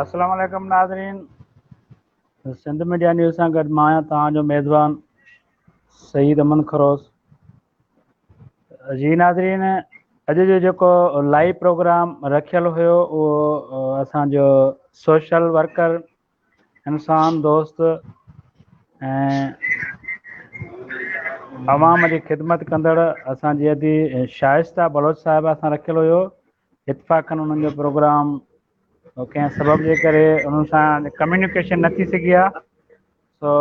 السلام عليڪم ناظرين سنڌ ميڊيا نيوز سان گڏ مان آهيان توهان جو ميزبان سعيد احمد خروس جي ناظرين اڄ جو جيڪو لائيو پروگرام رکيل هيو اهو اسان جو سوشل ورڪر انسان دوست ۽ عوام جي خدمت ڪندڙ اسان جي ادي شائسته بلوچ صاحبه سان رکيل هيو اتفاقن انهن جو پروگرام ڪنهن سبب جي ڪري انهن سان ڪميونيڪيشن نه ٿي سگهي آهي سو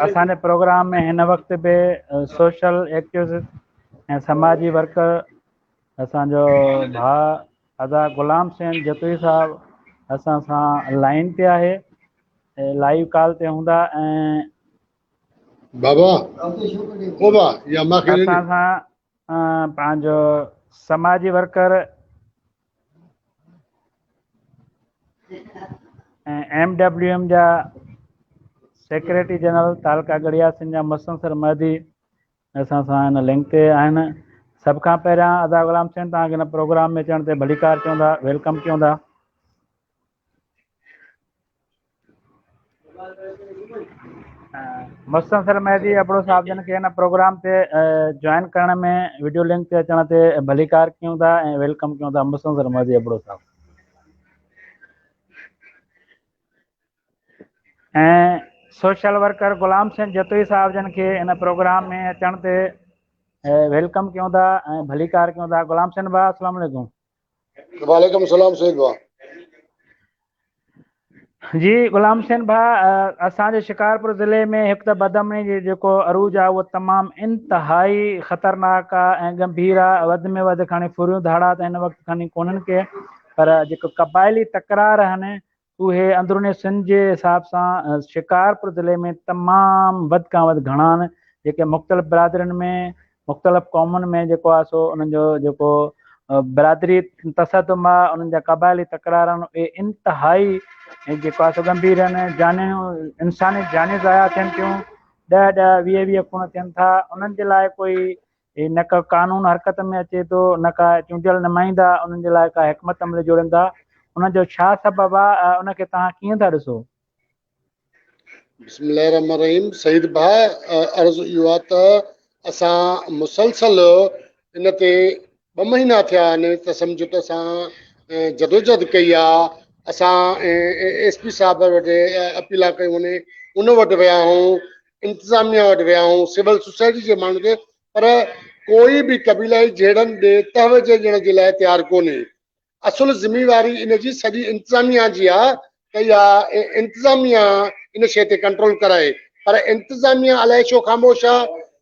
اسان جي پروگرام ۾ هن وقت به سوشل ايڪٽيوسٽ ۽ سماجي ورڪر اسان جو ڀاء ادا غلام حسين جتوئي صاحب اسان سان لائن تي آهي لائيو ڪال تي هوندا ۽ بابا او با يا ما کي اسان سان پنهنجو سماجي ورڪر ۽ ايم ڊبليو ايم جا سيڪريٽري جنرل تعلقه ڳڙهي ياسين جا مستنصر مهدي اسان سان هن لنڪ تي آهن سڀ کان پهريان ادا غلام حسين توهان کي هن پروگرام ۾ اچڻ تي ڀليڪار چون ٿا welcome چون ٿا مستنصر مهدي ابڙو صاحب جن کي هن پروگرام تي جوائن ڪرڻ ۾ وڊيو لنڪ تي اچڻ تي ڀليڪار ڪيون ٿا ۽ welcome ڪيون ٿا مستنصر مهدي ابڙو صاحب ۽ سوشل ورڪر غلام حسين جتوئي صاحب جن کي هن پروگرام ۾ اچڻ تي welcome ڪيون ٿا ۽ ڀليڪار ڪيون ٿا غلام حسين ڀاء السلام عليڪم وعليڪم السلام سيد ڀاء. جي غلام حسين ڀاء اسان جي شڪارپور ضلعي ۾ هڪ ته بدامني جي جيڪو عروج آهي اهو تمام انتهائي خطرناڪ آهي ۽ ڳنڀير آهي وڌ ۾ وڌ کڻي ڦريون ڌاڙا ته هن وقت کڻي ڪونهن ڪي پر جيڪو قبائلي تڪرار آهن اهي اندرون سنڌ جي حساب سان شڪارپور ضلعي ۾ تمام وڌ کان وڌ گهڻا آهن جيڪي مختلف برادرين ۾ مختلف قومن ۾ جيڪو آهي سو انهن جو جيڪو برادري تصادم آهي انهن جا قبائلي تڪرار آهن اهي انتهائي جيڪو آهي سو ڳنڀير آهن جانيون انساني جانيون ضايع ٿين ٿيون ڏهه ڏهه ويهه ويهه خون ٿين ٿا انهن جي لاء ڪوئي هي نه ڪو قانون حرڪت ۾ اچي ٿو نه ڪا چونڊيل نمائندا انهن جي لاء ڪا حڪمت عملي جوڙين ٿا ان جو ڇا سبب آ ان کي توهان ڪيئن ٿا ڏسو؟ بسم الله الرحمن الرحيم سعيد ڀاء عرض اهو آ ته اسان مسلسل ان تي ٻه مهينا ٿيا آهن ته سمجهو ته اسان جدوجهد ڪئي آ اسان ايس پي صاحب وٽ اپيلا ڪيون ان وٽ ويا آهيون انتظاميا وٽ ويا آهيون، سول سوسائٽي جي ماڻهن کي پر ڪوئي به قبيلائي جهيڙن ڏي توجه ڏيڻ جي لاء تيار ڪونهي. اصل ذميواري ان جي سڄي انتظاميا جي آ ته اها انتظاميا ان شيء تي ڪنٽرول ڪرائي پر انتظاميا الائي ڇو خاموش آ،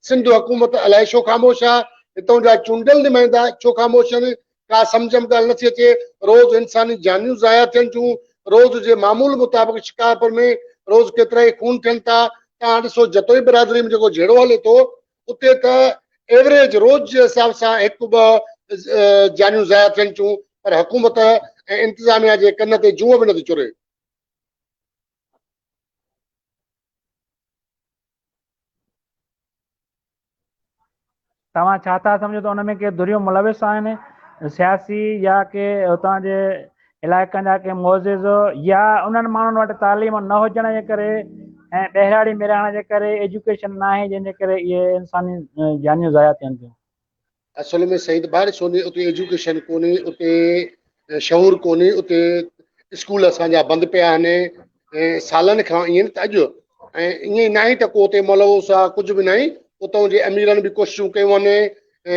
سنڌ حڪومت الائي ڇو خاموش آ، هتون جا چونڊيل نمائندا ڇو خاموش آهن، ڪا سمجهه م ڳالهه نٿي اچي، روز انساني جانيون ضايع ٿين ٿيون، روز جي معمول مطابق شڪارپور ۾ روز ڪيترائي خون ٿين ٿا، توهان ڏسو جتوئي برادري ۾ جيڪو جهيڙو هلي ٿو اتي ته ايوريج روز جي حساب سان هڪ ٻه جانيون ضايع ٿين ٿيون پر حڪومت ۽ انتظاميا جي ڪن تي جونء به نٿي چري. توهان ڇا ٿا سمجهو ته ان ۾ ڪي ڌريون ملوث آهن سياسي يا ڪي اتان جي علائقن جا ڪي معزز يا انهن ماڻهن وٽ تعليم نه هجڻ جي ڪري ۽ ٻهراڙي ۾ رهڻ جي ڪري ايجوڪيشن ناهي جنهن جي ڪري اهي انساني جانيون ضايع ٿين ٿيون. اصل ۾ سعيد ڀاء ڏسو ني اتي ايجوڪيشن ڪونهي اتي شعور ڪونهي اتي اسڪول اسان جا بند پيا آهن ۽ سالن کان ائين ته اڄ ۽ ائين ناهي ته ڪو اتي ملوث آ ڪجهه به ناهي اتان جي اميرن به ڪوششون ڪيون آهن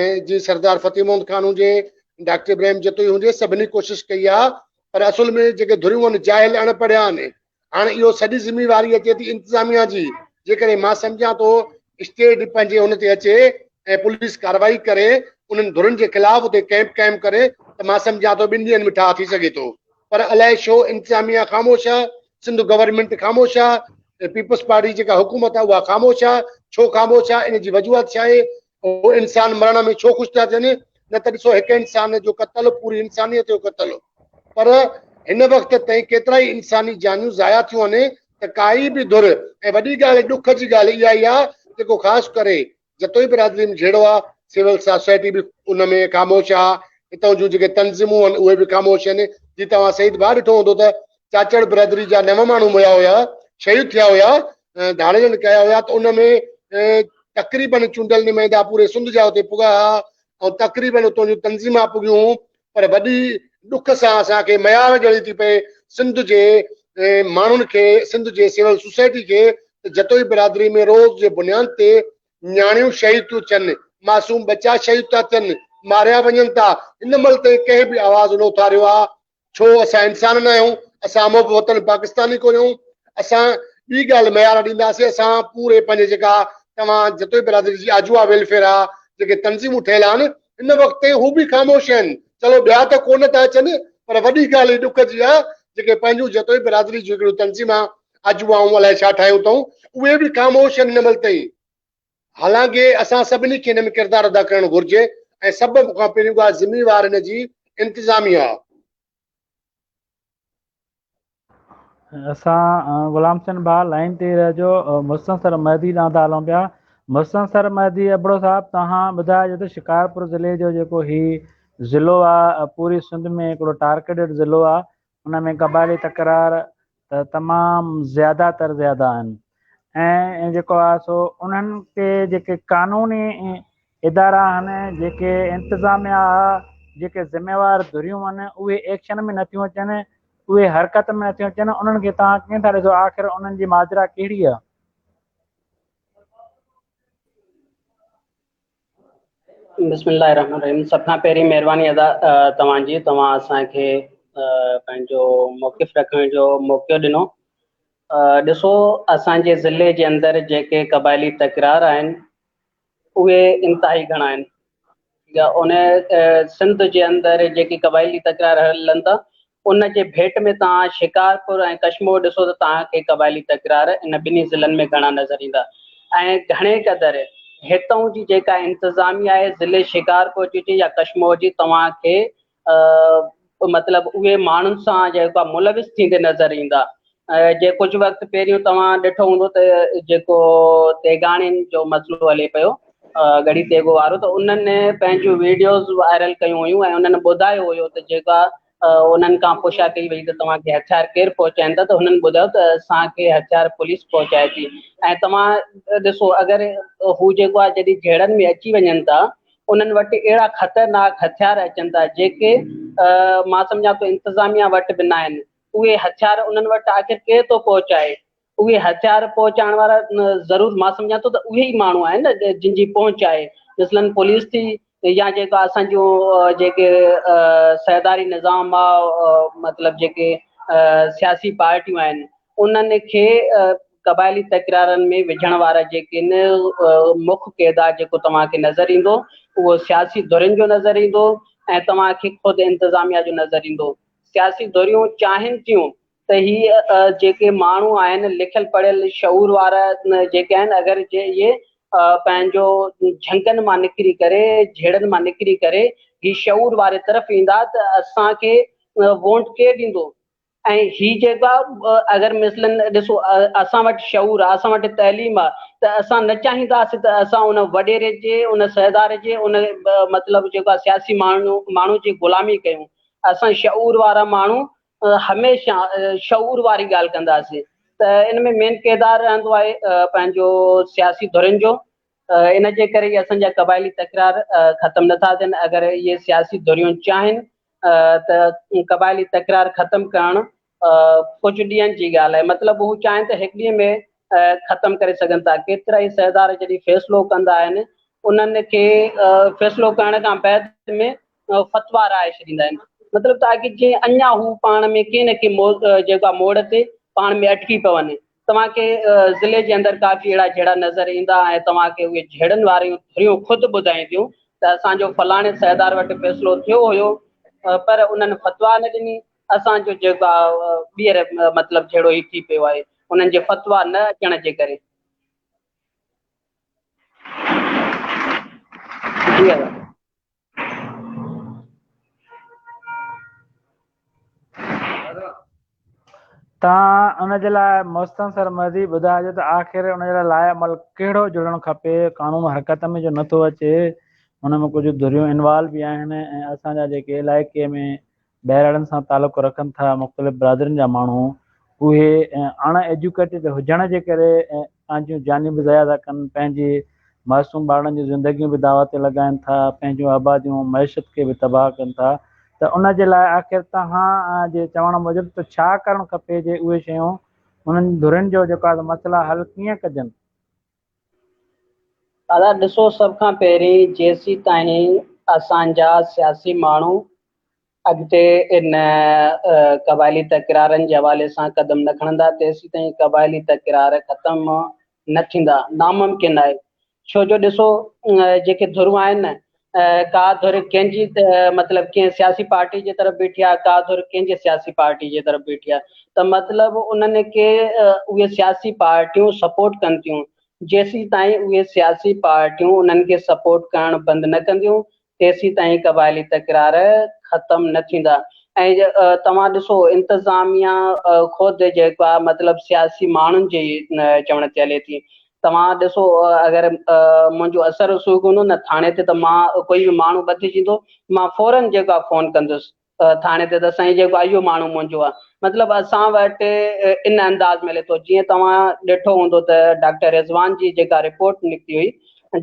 ۽ جي سردار فتح محمد خان هجي ڊاڪٽر ابراهيم جتوئي هجي سڀني ڪوشش ڪئي آ پر اصل ۾ جيڪي ڌريون آهن جاهل اڻ پڙهيا آهن هاڻي اهو سڄي ذميواري اچي ٿي انتظاميا جي جيڪڏهن مان سمجهان ٿو اسٽيٽ پنهنجي ان تي اچي ۽ پوليس ڪارروائي ڪري انهن ڌرين جي خلاف اتي ڪئمپ قائم ڪري ته مان سمجهان ٿو ٻن ڏينهن ۾ ٺاهه ٿي سگهي ٿو پر الائي ڇو انتظاميا خاموش آ سنڌ گورنمينٽ خاموش آ پيپلز پارٽي جيڪا حڪومت آ اها خاموش آ ڇو خاموش آ ان جي وجوهات ڇا آهي هو انسان مرڻ ۾ ڇو خوش ٿا ٿين؟ نه ته ڏسو هڪ انسان جو قتل پوري انسانيت جو قتل هو. پر هن وقت تائين ڪيترائي انساني جانيون ضايع ٿيون آهن ته ڪائي به ڌر ۽ وڏي ڳالهه ڏک جي ڳالهه اها ئي آهي جيڪو خاص ڪري جتوئي برادري ۾ جهيڙو آهي سول سوسائٽي به ان ۾ خاموش آهي هتان جون جيڪي تنظيمون آهن اهي به خاموش آهن جي توهان سعيد ڀاء ڏٺو هوندو ته چاچڙ برادري جا نو ماڻهو مئا هيا، شهيد ٿيا هيا، ڌاڙيلن ڪيا هيا ته ان ۾ تقريبن چونڊيل نمائندا پوري سنڌ جا اتي پڳا ها ۽ تقريبن اتان جون تنظيمان پڳيون هيون پر وڏي ڏک سان اسان کي ميار ڏيڻي ٿي پئي سنڌ جي ماڻهن کي، سنڌ جي سول سوسائٽي کي ته جتوئي برادري ۾ روز جي بنياد تي نياڻيون شهيد ٿيون ٿين، معصوم ٻچا شهيد ٿا ٿين، ماريا وڃن ٿا، هن مهل تائين ڪنهن به آواز نه اٿاريو آ، ڇو اسان انسان نه آهيون، اسان محب وطن پاڪستاني ڪونهيون، اسان ٻي ڳالهه معيار ڏينداسين، اسان پوري پنهنجي جيڪا توهان جتوئي برادري جي آجوها ويلفيئر آ، جيڪي تنظيمون ٺهيل آهن، هن وقت تائين هو به خاموش آهن، چلو ٻيا ته ڪونه ٿا اچن پر وڏي ڳالهه هي ڏک جي آ جيڪي پنهنجون جتوئي برادري جون هڪڙيون تنظيمان آجوهائون الائي ڇا ٺاهيون اٿئون، اهي به خاموش آهن هن مهل تائين. حالانڪه اسان سڀني کي هن ۾ ڪردار ادا ڪرڻ گهرجي ۽ سڀ کان پهريون ڳالهه ذميوار هن جي انتظاميه آ. اسان غلام حسين ڀاء لائين تي رهجو مستنصر مهدي ڏانهن ٿا هلون پيا مستنصر مهدي ابڙو صاحب توهان ٻڌايو ته شڪارپور ضلعي جو جيڪو هي ضلعو آ پوري سنڌ ۾ هڪڙو ٽارگيٽيڊ ضلعو آ ان ۾ قبائلي تڪرار ته تمام زياده تر زياده آهن ۽ جيڪو آهي سو انهن تي جيڪي قانوني ادارا آهن جيڪي انتظاميا آهي جيڪي ذميوار ڌريون آهن اهي ايڪشن ۾ نٿيون اچن اهي حرڪت ۾ نٿيون اچن انهن کي توهان ڪيئن ٿا ڏسو آخر انهن جي ماجرا ڪهڙي آهي؟ بسم الله الرحمن الرحيم سڀ کان پهرين مهرباني ادا توهان جي توهان اسان کي پنهنجو موقف رکڻ جو موقعو ڏنو ڏسو اسان جي ضلعي جي اندر جيڪي قبائلي تڪرار آهن اهي انتهائي گهڻا آهن يا ان سنڌ جي اندر جيڪي قبائلي تڪرار هلن ٿا ان جي ڀيٽ ۾ توهان شڪارپور ۽ ڪشمور ڏسو ته توهان کي قبائلي تڪرار ان ٻنهي ضلعن ۾ گهڻا نظر ايندا ۽ گهڻي قدر هتئون جي جيڪا انتظاميا آهي ضلعي شڪارپور جي هجي يا ڪشمور جي توهان کي مطلب اهي ماڻهن سان جيڪو ملوث ٿيندي نظر ايندا جي ڪجهه وقت پهريون توهان ڏٺو هوندو ته جيڪو تيغاڻين جو مسئلو هلي پيو ڳڙهي تيغو وارو ته انهن پنهنجون ويڊيوز وائرل ڪيون هيون ۽ انهن ٻڌايو هيو ته جيڪا انهن کان پڇا ڪئي وئي ته توهان کي هٿيار ڪير پهچائين ٿا ته هنن ٻڌايو ته اسان کي هٿيار پوليس پهچائي ٿي ۽ توهان ڏسو اگر هو جيڪو آهي جڏهن جهيڙن ۾ اچي وڃن ٿا انهن وٽ اهڙا خطرناڪ هٿيار اچن ٿا جيڪي مان سمجهان ٿو انتظاميا وٽ به ناهن اهي هٿيار انهن وٽ آخر ڪير ٿو پهچائي اهي هٿيار پهچائڻ وارا ضرور مان سمجهان ٿو ته اهي ئي ماڻهو آهن نه جن جي پهچ آهي مثلاً پوليس ٿي يا جيڪا اسان جون جيڪي سرداري نظام آ مطلب جيڪي سياسي پارٽيون آهن انهن کي قبائلي تڪرارن ۾ وجهڻ وارا جيڪي آهن مک ڪردار جيڪو توهان کي نظر ايندو اهو سياسي ڌرين جو نظر ايندو ۽ توهان کي خود انتظاميا جو نظر ايندو. سياسي ڌريون چاهين ٿيون ته هي جيڪي ماڻهو آهن لکيل پڙهيل شعور وارا جيڪي آهن اگر جي اهي پنهنجو جهنگن مان نڪري ڪري جهيڙن مان نڪري ڪري هي شعور واري طرف ايندا ته اسان کي ووٽ ڪير ڏيندو؟ ۽ هي جيڪو آ اگر مثلاً ڏسو اسان وٽ شعور آ اسان وٽ تعليم آ ته اسان نه چاهينداسين ته اسان ان وڏيري جي ان سردار جي ان مطلب جيڪو آ سياسي ماڻهو ماڻهو جي غلامي ڪيون اسان شعور وارا ماڻهو هميشه شعور واري ڳالهه ڪنداسين ته ان ۾ مين ڪردار رهندو آهي پنهنجو سياسي ڌرين جو ان جي ڪري ئي اسان جا قبائلي تڪرار ختم نٿا ٿين اگر اهي سياسي ڌريون چاهين ته قبائلي تڪرار ختم ڪرڻ ڪجهه ڏينهن جي ڳالهه آهي مطلب هو چاهين ته هڪ ڏينهن ۾ ختم ڪري سگهن ٿا ڪيترا ئي سردار جڏهن فيصلو ڪندا آهن انهن کي فيصلو ڪرڻ کان بعد ۾ فتوا رائي ڇڏيندا آهن مطلب ته آخر جيئن اڃا هو پاڻ ۾ ڪنهن نه ڪنهن جيڪا موڙ تي پاڻ ۾ اٽڪي پون توهان کي ضلعي جي اندر ڪافي اهڙا جهيڙا نظر ايندا ۽ توهان کي اهي جهيڙن واريون ڌريون خود ٻڌائينديون ته اسان جو فلاڻي سردار وٽ فيصلو ٿيو هيو پر انهن فتويٰ نه ڏني اسان جو جيڪو ٻيهر مطلب جهيڙو هي ٿي پيو آهي انهن جي فتويٰ نه اچڻ جي ڪري. جي ادا. تان ان جي لاء مستنصر مهدي ٻڌائجو ته آخر ان جي لاء لاء عمل ڪهڙو جڙڻ کپي قانون حرڪت ۾ جو نٿو اچي ان ۾ ڪجهه ڌريون انوالو به آهن ۽ اسان جا جيڪي علائقي ۾ ٻهراڙين سان تعلق رکن ٿا مختلف برادرين جا ماڻهو اهي اڻ ايجوڪيٽيڊ هجڻ جي ڪري پنهنجون جانيون به ضايع ٿا ڪن پنهنجي معصوم ٻارڙن جون زندگيون به داء تي لڳائن ٿا پنهنجون آباديون معيشت کي به تباهه ڪن ٿا ته ان جي لاء آخر توهان جي چوڻ موجب ته ڇا ڪرڻ کپي جي اهي شيون انهن ڌرين جو جيڪو آهي مسئلا حل ڪيئن ڪجن؟ دادا ڏسو سڀ کان پهرين جيسيتائين اسان جا سياسي ماڻهو اڳتي ان قبائلي تڪرارن جي حوالي سان قدم نه کڻندا تيسيتائين قبائلي تڪرار ختم نه ٿيندا، ناممڪن آهي ڇو جو ڏسو جيڪي ڌرون آهن نه ڪا ڌر ڪنهن جي مطلب ڪنهن سياسي پارٽي جي طرف بيٺي آهي ڪا ڌر ڪنهن جي سياسي پارٽي جي طرف بيٺي آهي ته مطلب انهن کي اهي سياسي پارٽيون سپورٽ ڪن ٿيون جيسيتائين اهي سياسي پارٽيون انهن کي سپورٽ ڪرڻ بند نه ڪنديون تيسيتائين قبائلي تڪرار ختم نه ٿيندا ۽ توهان ڏسو انتظاميا خود جيڪو آهي مطلب سياسي ماڻهن جي چوڻ تي هلي ٿي توهان ڏسو اگر منهنجو اثر رسوخ هوندو نه ٿاڻي تي ته مان ڪوئي به ماڻهو ٻڌجيندو مان فورن جيڪو آهي فون ڪندس ٿاڻي تي ته سائين جيڪو آهي اهو ماڻهو منهنجو آهي مطلب اسان وٽ ان انداز ۾ هلي ٿو جيئن توهان ڏٺو هوندو ته ڊاڪٽر رضوان جي جيڪا رپورٽ نڪتي هئي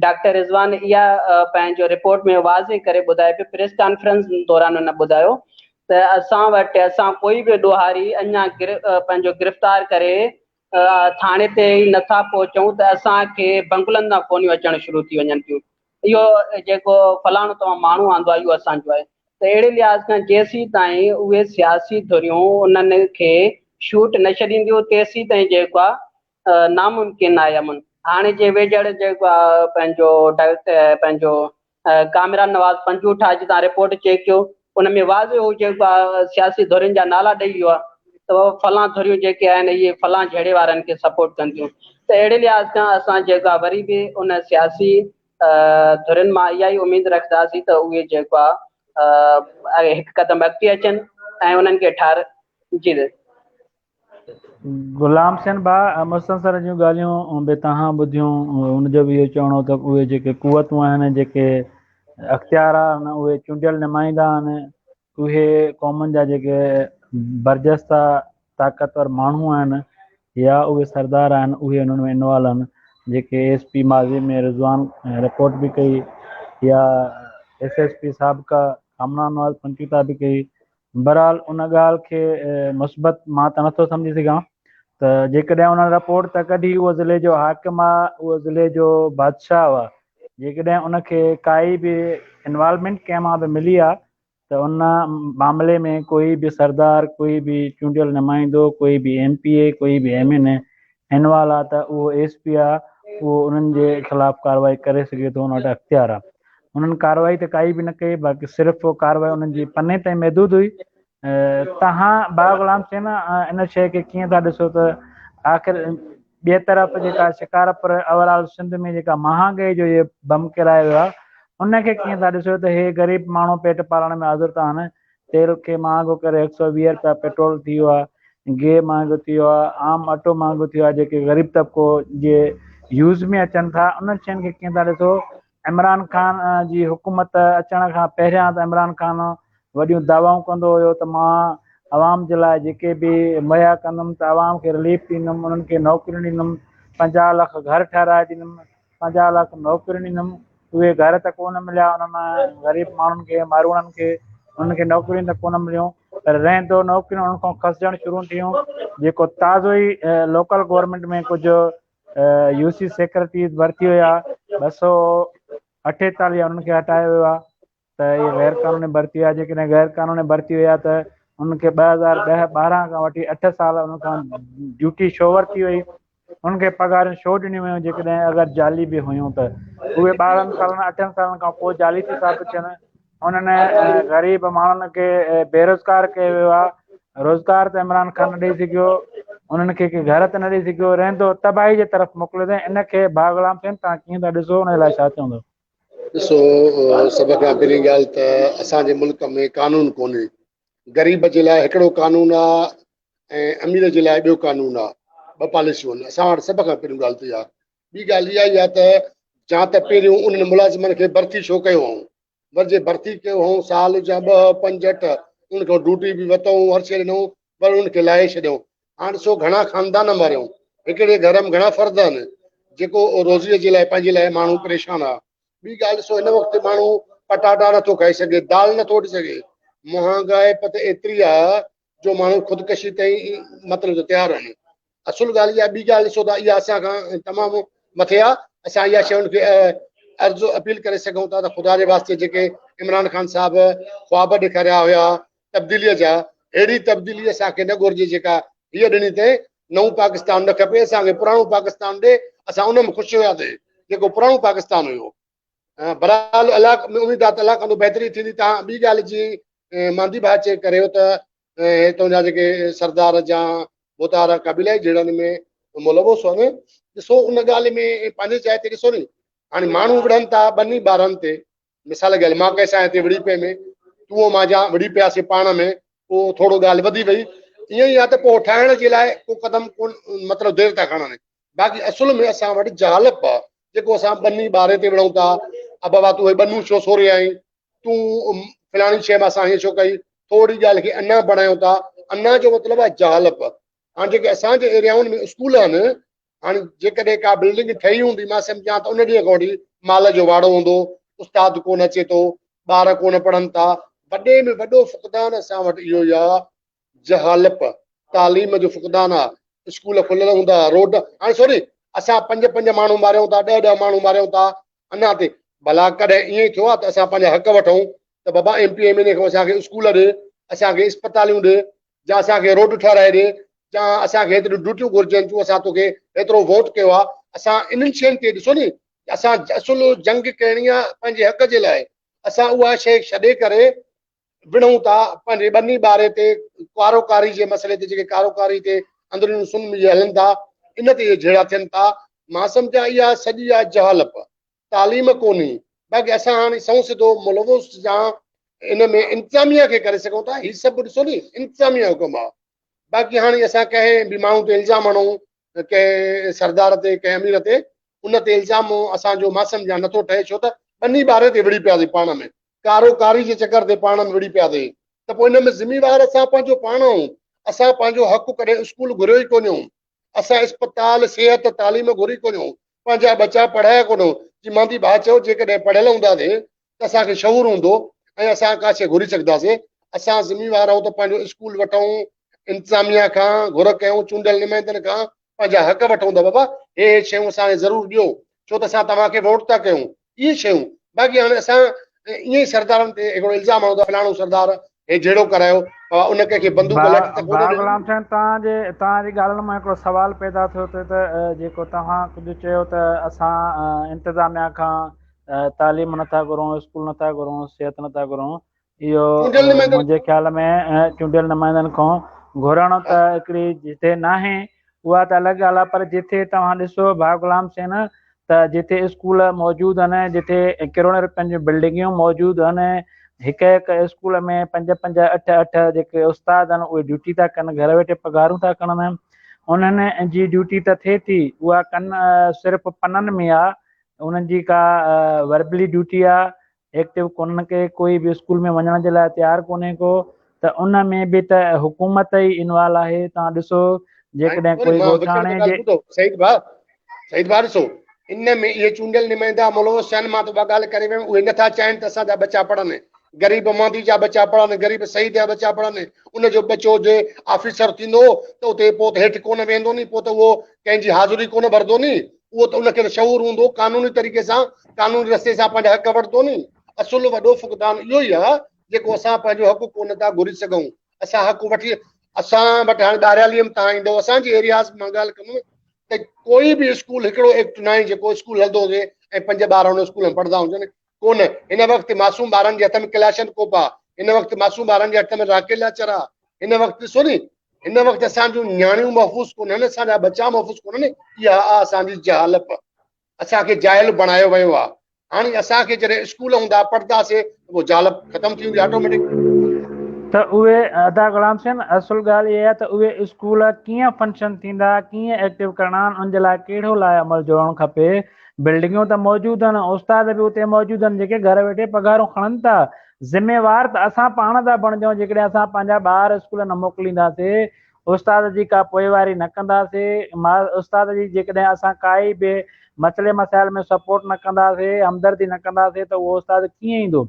ڊاڪٽر رضوان اها پنهنجو رپورٽ ۾ واضح ڪري ٻڌائي پيو پريس ڪانفرنس دوران هن ٻڌايو ته اسان وٽ اسان ڪوئي به ڏوهاري اڃا پنهنجو گرفتار ڪري ٿاڻي تي ئي نٿا پهچون ته اسان کي بنگلن تان فونيون اچڻ شروع ٿي وڃن ٿيون اهو جيڪو فلاڻو توهان ماڻهو آندو آهي اهو اسان جو آهي ته اهڙي لحاظ کان جيسين تائين اهي سياسي ڌريون انهن کي شوٽ نه ڇڏينديون تيسين تائين جيڪو آهي ناممڪن آهي امن هاڻي جي ويجهڙ جيڪو آهي پنهنجو پنهنجو ڪامران نواز پنجوٺا جي تان رپورٽ چيڪ ڪيو ان ۾ واضح هو جيڪو سياسي ڌرين جا نالا ڏئي ويو آهي ته فلان ڌريون جيڪي آهن اهي فلان جهيڙي وارن کي سپورٽ ڪن ٿيون ته اهڙي لحاظ کان اسان جيڪو آهي وري به ان سياسي ڌرين مان اها ئي اميد رکنداسين ته اهي جيڪو آهي هڪ قدم اڳتي اچن ۽ انهن کي ٺار جي غلام حسين ڀاء مستنصر جون ڳالهيون به توهان ٻڌيون ان جو به اهو چوڻ هو ته اهي جيڪي قوتون آهن جيڪي اختيار آهن اهي چونڊيل نمائندا آهن اهي قومن جا جيڪي برجستا طاقتور ماڻهو آهن يا اهي سردار آهن اهي انهن ۾ انوالو آهن جيڪي ايس پي ماضي ۾ رضوان رپورٽ به ڪئي يا ايس ايس پي سابقه ڪامران نواز پنچوتا به ڪئي بهرحال ان ڳالهه کي مثبت مان ته نٿو سمجهي سگهان ته جيڪڏهن انهن رپورٽ ته ڪڍي اهو ضلعي جو حاڪم آ اهو ضلعي جو بادشاهه آ جيڪڏهن ان کي ڪائي به انوالومينٽ ڪنهن مان به ملي آ ته ان معاملي ۾ ڪوئي به سردار ڪوئي به چونڊيل نمائندو ڪوئي به ايم پي اي ڪوئي به ايم اين اي انوالو آ ته اهو ايس پي آ اهو انهن جي خلاف ڪارروائي ڪري سگهي ٿو ان وٽ اختيار آ انهن ڪارروائي ته ڪائي به نه ڪئي باقي صرف ڪارروائي انهن جي پني تائين محدود هئي تهان باغ غلام حسين ان شيء کي ڪيئن ٿا ڏسو ته آخر ٻئي طرف جيڪا شڪارپور اوور آل سنڌ ۾ جيڪا مهانگائي جو هي بم ڪيرايو ويو آهي ان کي ڪيئن ٿا ڏسو ته هي غريب ماڻهو پيٽ پالڻ ۾ حاضر ٿا آهن تيل کي مهانگو ڪري 120 روپيا پيٽرول ٿي ويو آهي گيهه مهانگو ٿي ويو آهي عام اٽو مهانگو ٿي ويو آهي جيڪي غريب طبقو جي يوز ۾ اچن ٿا انهن شين کي ڪيئن ٿا ڏسو عمران خان جي حڪومت اچڻ کان پهريان ته عمران خان وڏيون دعوائون ڪندو هيو ته مان عوام جي لاء جيڪي به مهيا ڪندم ته عوام کي رليف ڏيندم انهن کي نوڪريون ڏيندم 50 لک گهر ٺهرائي ڏيندم 50 لک نوڪريون ڏيندم اهي گهر ته ڪونه مليا انهن غريب ماڻهن کي ماروئڙن کي انهن کي نوڪريون ته ڪونه مليون پر رهندو نوڪريون انهن کان کسجڻ شروع ٿيون جيڪو تازو ئي لوڪل گورنمينٽ ۾ ڪجهه يو سي سيڪريٽريز ڀرتي هيا 248 انهن کي هٽايو ويو آهي ته اهي غير قانوني ڀرتي هيا جيڪڏهن غير قانوني ڀرتي هيا ته انهن کي 2010 12 کان وٺي 8 سال انهن کان ڊيوٽي شو ورتي وئي انهن کي پگهارون شو ڏنيون ويون جيڪڏهن اگر جعلي به هيون ته اهي 12 سالن 8 سالن کان پوء جعلي ٿي ثابت ٿين انهن غريب ماڻهن کي بيروزگار ڪيو ويو آهي روزگار ته عمران خان نه ڏئي سگهيو انهن کي ڪي گهر ته نه ڏئي سگهيو رهندو تباهي جي طرف موڪليو اٿئي ان کي ڀاء غلام حسين توهان ڪيئن ٿا ڏسو ان لاء ڇا چوندو؟ ڏسو سڀ کان پهرين ڳالهه ته اسان جي ملڪ ۾ قانون ڪونهي غريب جي لاء هڪڙو قانون آ ۽ امير جي لاء ٻيو قانون آ ٻه پاليسيون آهن اسان وٽ سڀ کان پهريون ڳالهه ته اها ٻي ڳالهه اها ئي آ ته جا ته پهريون انهن ملازمن کي ڀرتي ڇو ڪيو هئائون ور جي ڀرتي ڪيو هئائون سال جا ٻه پنج اٺ ان کان ڊيوٽي به ورتائون، هر شيء ڏنائون، پر ان کي لاهي ڇڏيائون. هاڻ ڏسو گهڻا خاندان ماريائون، هڪڙي گهر ۾ گهڻا فرد آهن، جيڪو روزيء جي لاء پنهنجي لاء ماڻهو پريشان آهي. ٻي ڳالهه ڏسو هن وقت ماڻهو پٽاٽا نٿو کائي سگهي، دال نٿو وٺي سگهي، مهانگائپ ته ايتري آهي جو ماڻهو خودڪشي تائين مطلب ته تيار آهن. اصل ڳالهه اها ٻي ڳالهه ڏسو ته اها اسان کان تمام مٿي آهي، اسان اها شيء ان کي عرض اپيل ڪري سگهون ٿا ته خدا جي واسطي جيڪي عمران خان صاحب خواب ڏيکاريا هيا تبديليء جا، اهڙي تبديلي اسان کي نه گهرجي جيڪا هيء ڏني اٿئي، نئون پاڪستان نه کپي، اسان کي پراڻو پاڪستان ڏي، اسان ان ۾ خوش هياسي جيڪو پراڻو پاڪستان هيو. بهرحال الله اميد آهي ته الله ڪندو بهتري ٿيندي. تان ٻي ڳالهه جي ماندي ڀاء چيڪ ڪريو ته هتان جا جيڪي سردار جا ڀوتار قبيلائي جهيڙن ۾ ملوث آهن، ڏسو ان ڳالهه ۾ پنهنجي جاء تي ڏسو ني، هاڻي ماڻهو وڙهن ٿا ٻني ٻارن تي، مثال ڳالهه مان ڪنهن سان هتي وڙهي پئي ۾ تون مان جا وڙهي پياسي پاڻ ۾ پوء ٿورو ڳالهه وڌي وئي ائين ئي آ ته پوء ٺاهڻ جي لاء ڪو قدم ڪون مطلب دير ٿا کڻن، باقي اصل ۾ اسان وٽ جهالپ آ جيڪو اسان ٻني ٻاري تي وڙهون ٿا، ابا با تون هي ٻنون ڇو سوري آئين، تون فلاڻي شيء مان سان هيئن ڇو ڪئي، ٿوري ڳالهه کي انا بڻايون ٿا، انا جو مطلب آ جهالپ. هاڻ جيڪي اسان جي ايريائن ۾ اسڪول آهن، هاڻي جيڪڏهن ڪا بلڊنگ ٺهي هوندي مان سمجهان ته ان ڏينهن کان وٺي مال جو واڙو هوندو، استاد ڪونه اچي ٿو، ٻار ڪونه پڙهن ٿا، وڏي ۾ وڏو فقدان اسان وٽ اهو ئي آ جهالپ، تعليم جو فقدان آ، اسڪول کليل هوندا، روڊ هاڻي سوري اسان پنج پنج ماڻهو ماريون ٿا، ڏهه ڏهه ماڻهو ماريون ٿا انا تي، ڀلا ڪڏهن ائين ٿيو آ ته اسان پنهنجا حق وٺون ته بابا ايم پي ايم اين اي کان اسان کي اسڪول ڏي، اسان کي اسپتاليون ڏي، جا اسان کي روڊ ٺهرائي ڏي، جا اسان کي هيتريون ڊيوٽيون گهرجن جون اسان توکي هيترو ووٽ ڪيو آ، اسان انهن شين تي ڏسو ني اسان اصل جنگ ڪرڻي آ پنهنجي حق جي لاء، اسان اها شيء ڇڏي ڪري وڙهون ٿا پنهنجي ٻني ٻاري تي، ڪارو ڪاري جي مسئلي تي، جيڪي ڪارو ڪاري تي اندروني سن اهي هلن ٿا ان تي اهي جهيڙا ٿين ٿا، مان سمجهان اها سڄي آ جهالپ، تعليم ڪونهي، باقي اسان هاڻي سنئون سڌو ملوث يا ان ۾ انتظاميا کي ڪري سگهون ٿا، هي سڀ ڏسو ني انتظاميا جو ڪم آ، باقي هاڻي اسان ڪنهن به ماڻهو تي الزام هڻون ڪنهن سردار تي ڪنهن امير تي ان تي الزام اسان جو مان سمجهان نٿو ٺهي، ڇو ته ٻني ٻاري تي وڙهي پياسين پاڻ ۾ ڪارو ڪاري جي چڪر تي پاڻ ۾ وڙهي پياسين ته پوء ان ۾ ذميوار اسان پنهنجو پاڻ آهيون، اسان پنهنجو حق ڪڏهن اسڪول گهريو ئي ڪونهيون، اسان اسپتال، صحت، تعليم گهري ڪونهيون، پنهنجا ٻچا پڙهايا ڪونهيون، جي ماندي ڀاء چيو جيڪڏهن پڙهيل هونداسين ته اسان کي شعور هوندو ۽ اسان ڪا شيء گهري سگهنداسين، اسان ذميوار آهيون ته پنهنجو اسڪول وٺون، انتظاميا کان گهر ڪيون، چونڊيل نمائندن کان پنهنجا حق وٺون ته بابا هي هي شيون اسان کي ضرور ڏيو، ڇو ته اسان توهان کي ووٽ ٿا ڪيون، اهي شيون، باقي هاڻي اسان ائين ئي سردارن تي هڪڙو الزام هڻون ٿا فلاڻو سردار هي جهيڙو ڪرايو، بابا ان ڪنهن کي بندوق لٺ ته ڪونه ڀاء ڏني. غلام حسين توهان جي توهان جي ڳالهين مان هڪڙو سوال پيدا ٿيو ٿي ته جيڪو توهان ڪجهه چيو ته اسان انتظاميا کان تعليم نٿا گهرون اسڪول نٿا گهرون صحت نٿا گهرون اهو چونڊيل نمائندن منهنجي خيال ۾ چونڊيل نمائندن کان گهرڻ ته هڪڙي جتي ناهي اها ته الڳ ڳالهه آهي پر جتي توهان ڏسو ڀاء غلام حسين ته جتي اسڪول موجود آهن جتي ڪروڙين روپين جون بلڊنگيون موجود آهن هڪ هڪ اسڪول ۾ پنج پنج اٺ اٺ جيڪي استاد آهن اهي ڊيوٽي ٿا ڪن گهر ويٺي پگهارون ٿا کڻن انهن جي ڊيوٽي ته ٿئي ٿي اها ڪن صرف پنن ۾ آهي انهن جي ڪا وربلي ڊيوٽي آ ايڪٽو ڪونهن ڪي ڪوئي به اسڪول ۾ وڃڻ جي لاء تيار ڪونهي ڪو ته ان ۾ به ته حڪومت ئي انوالو آهي توهان ڏسو جيڪڏهن ڪوئي ڳوٺاڻي جي سعيد ڀاء سعيد ڀاء ڏسو ان ۾ اهي چونڊيل نمائندا ملوث آهن مان ته اها ڳالهه ڪري ويم اهي نٿا چاهين ته اسان جا ٻچا پڙهن غريب ماندي جا ٻچا پڙهن غريب سعيد جا ٻچا پڙهن ان جو ٻچو جي آفيسر ٿيندو ته اتي پوء ته هيٺ ڪونه ويهندو ني پوء ته اهو ڪنهن جي حاضري ڪونه ڀرندو ني اهو ته ان کي ته شعور هوندو قانوني طريقي سان قانوني رستي سان پنهنجا حق وٺندو ني. اصل وڏو فقدان اهو ئي آهي جيڪو اسان پنهنجو حق ڪونه ٿا گهري سگهون. اسان حق وٺي اسان وٽ هاڻي ٻاهريالي ۾ تهان ايندو اسان جي ايرياز مان ڳالهه ڪندم ته ڪوئي به اسڪول هڪڙو ايڪٽ ناهي جيڪو اسڪول هلندو هجي ۽ پنج ٻار ان اسڪول ۾ پڙهندا هجن ڪونه. هن وقت معصوم ٻارن جي هٿ ۾ ڪلاشن ڪوپ آ، هن وقت معصوم ٻارن جي هٿ ۾ راڪيٽ لانچر آ، هن وقت ڏسو ني هن وقت اسان جون نياڻيون محفوظ ڪونهن، اسان جا ٻچا محفوظ ڪونهن، اها آ اسان جي جهالپ، اسان کي جاهل بڻايو ويو آ. هاڻي اسان کي جڏهن اسڪول هوندا پڙهنداسي ته پوء جهالپ ختم ٿي ويندي آٽوميٽڪ. ته اهي ادا غلام حسين اصل ڳالهه اها آهي ته اهي اسڪول ڪيئن فنڪشن ٿيندا، ڪيئن ايڪٽو ڪرڻا آهن، ان جي لاء ڪهڙو لائحه عمل جوڙڻ کپي، بلڊنگون ته موجود آهن، استاد به اتي موجود آهن جيڪي گهر ويٺي پگهارون کڻن ٿا، ذميوار ته اسان پاڻ ٿا بڻجون جيڪڏهن اسان پنهنجا ٻار اسڪول نه موڪلينداسي، استاد جي ڪا پوئواري نه ڪنداسي، استاد جي جيڪڏهن اسان ڪائي به مسئلي مسائل ۾ سپورٽ نه ڪنداسي، همدردي نه ڪنداسي ته اهو استاد ڪيئن ايندو؟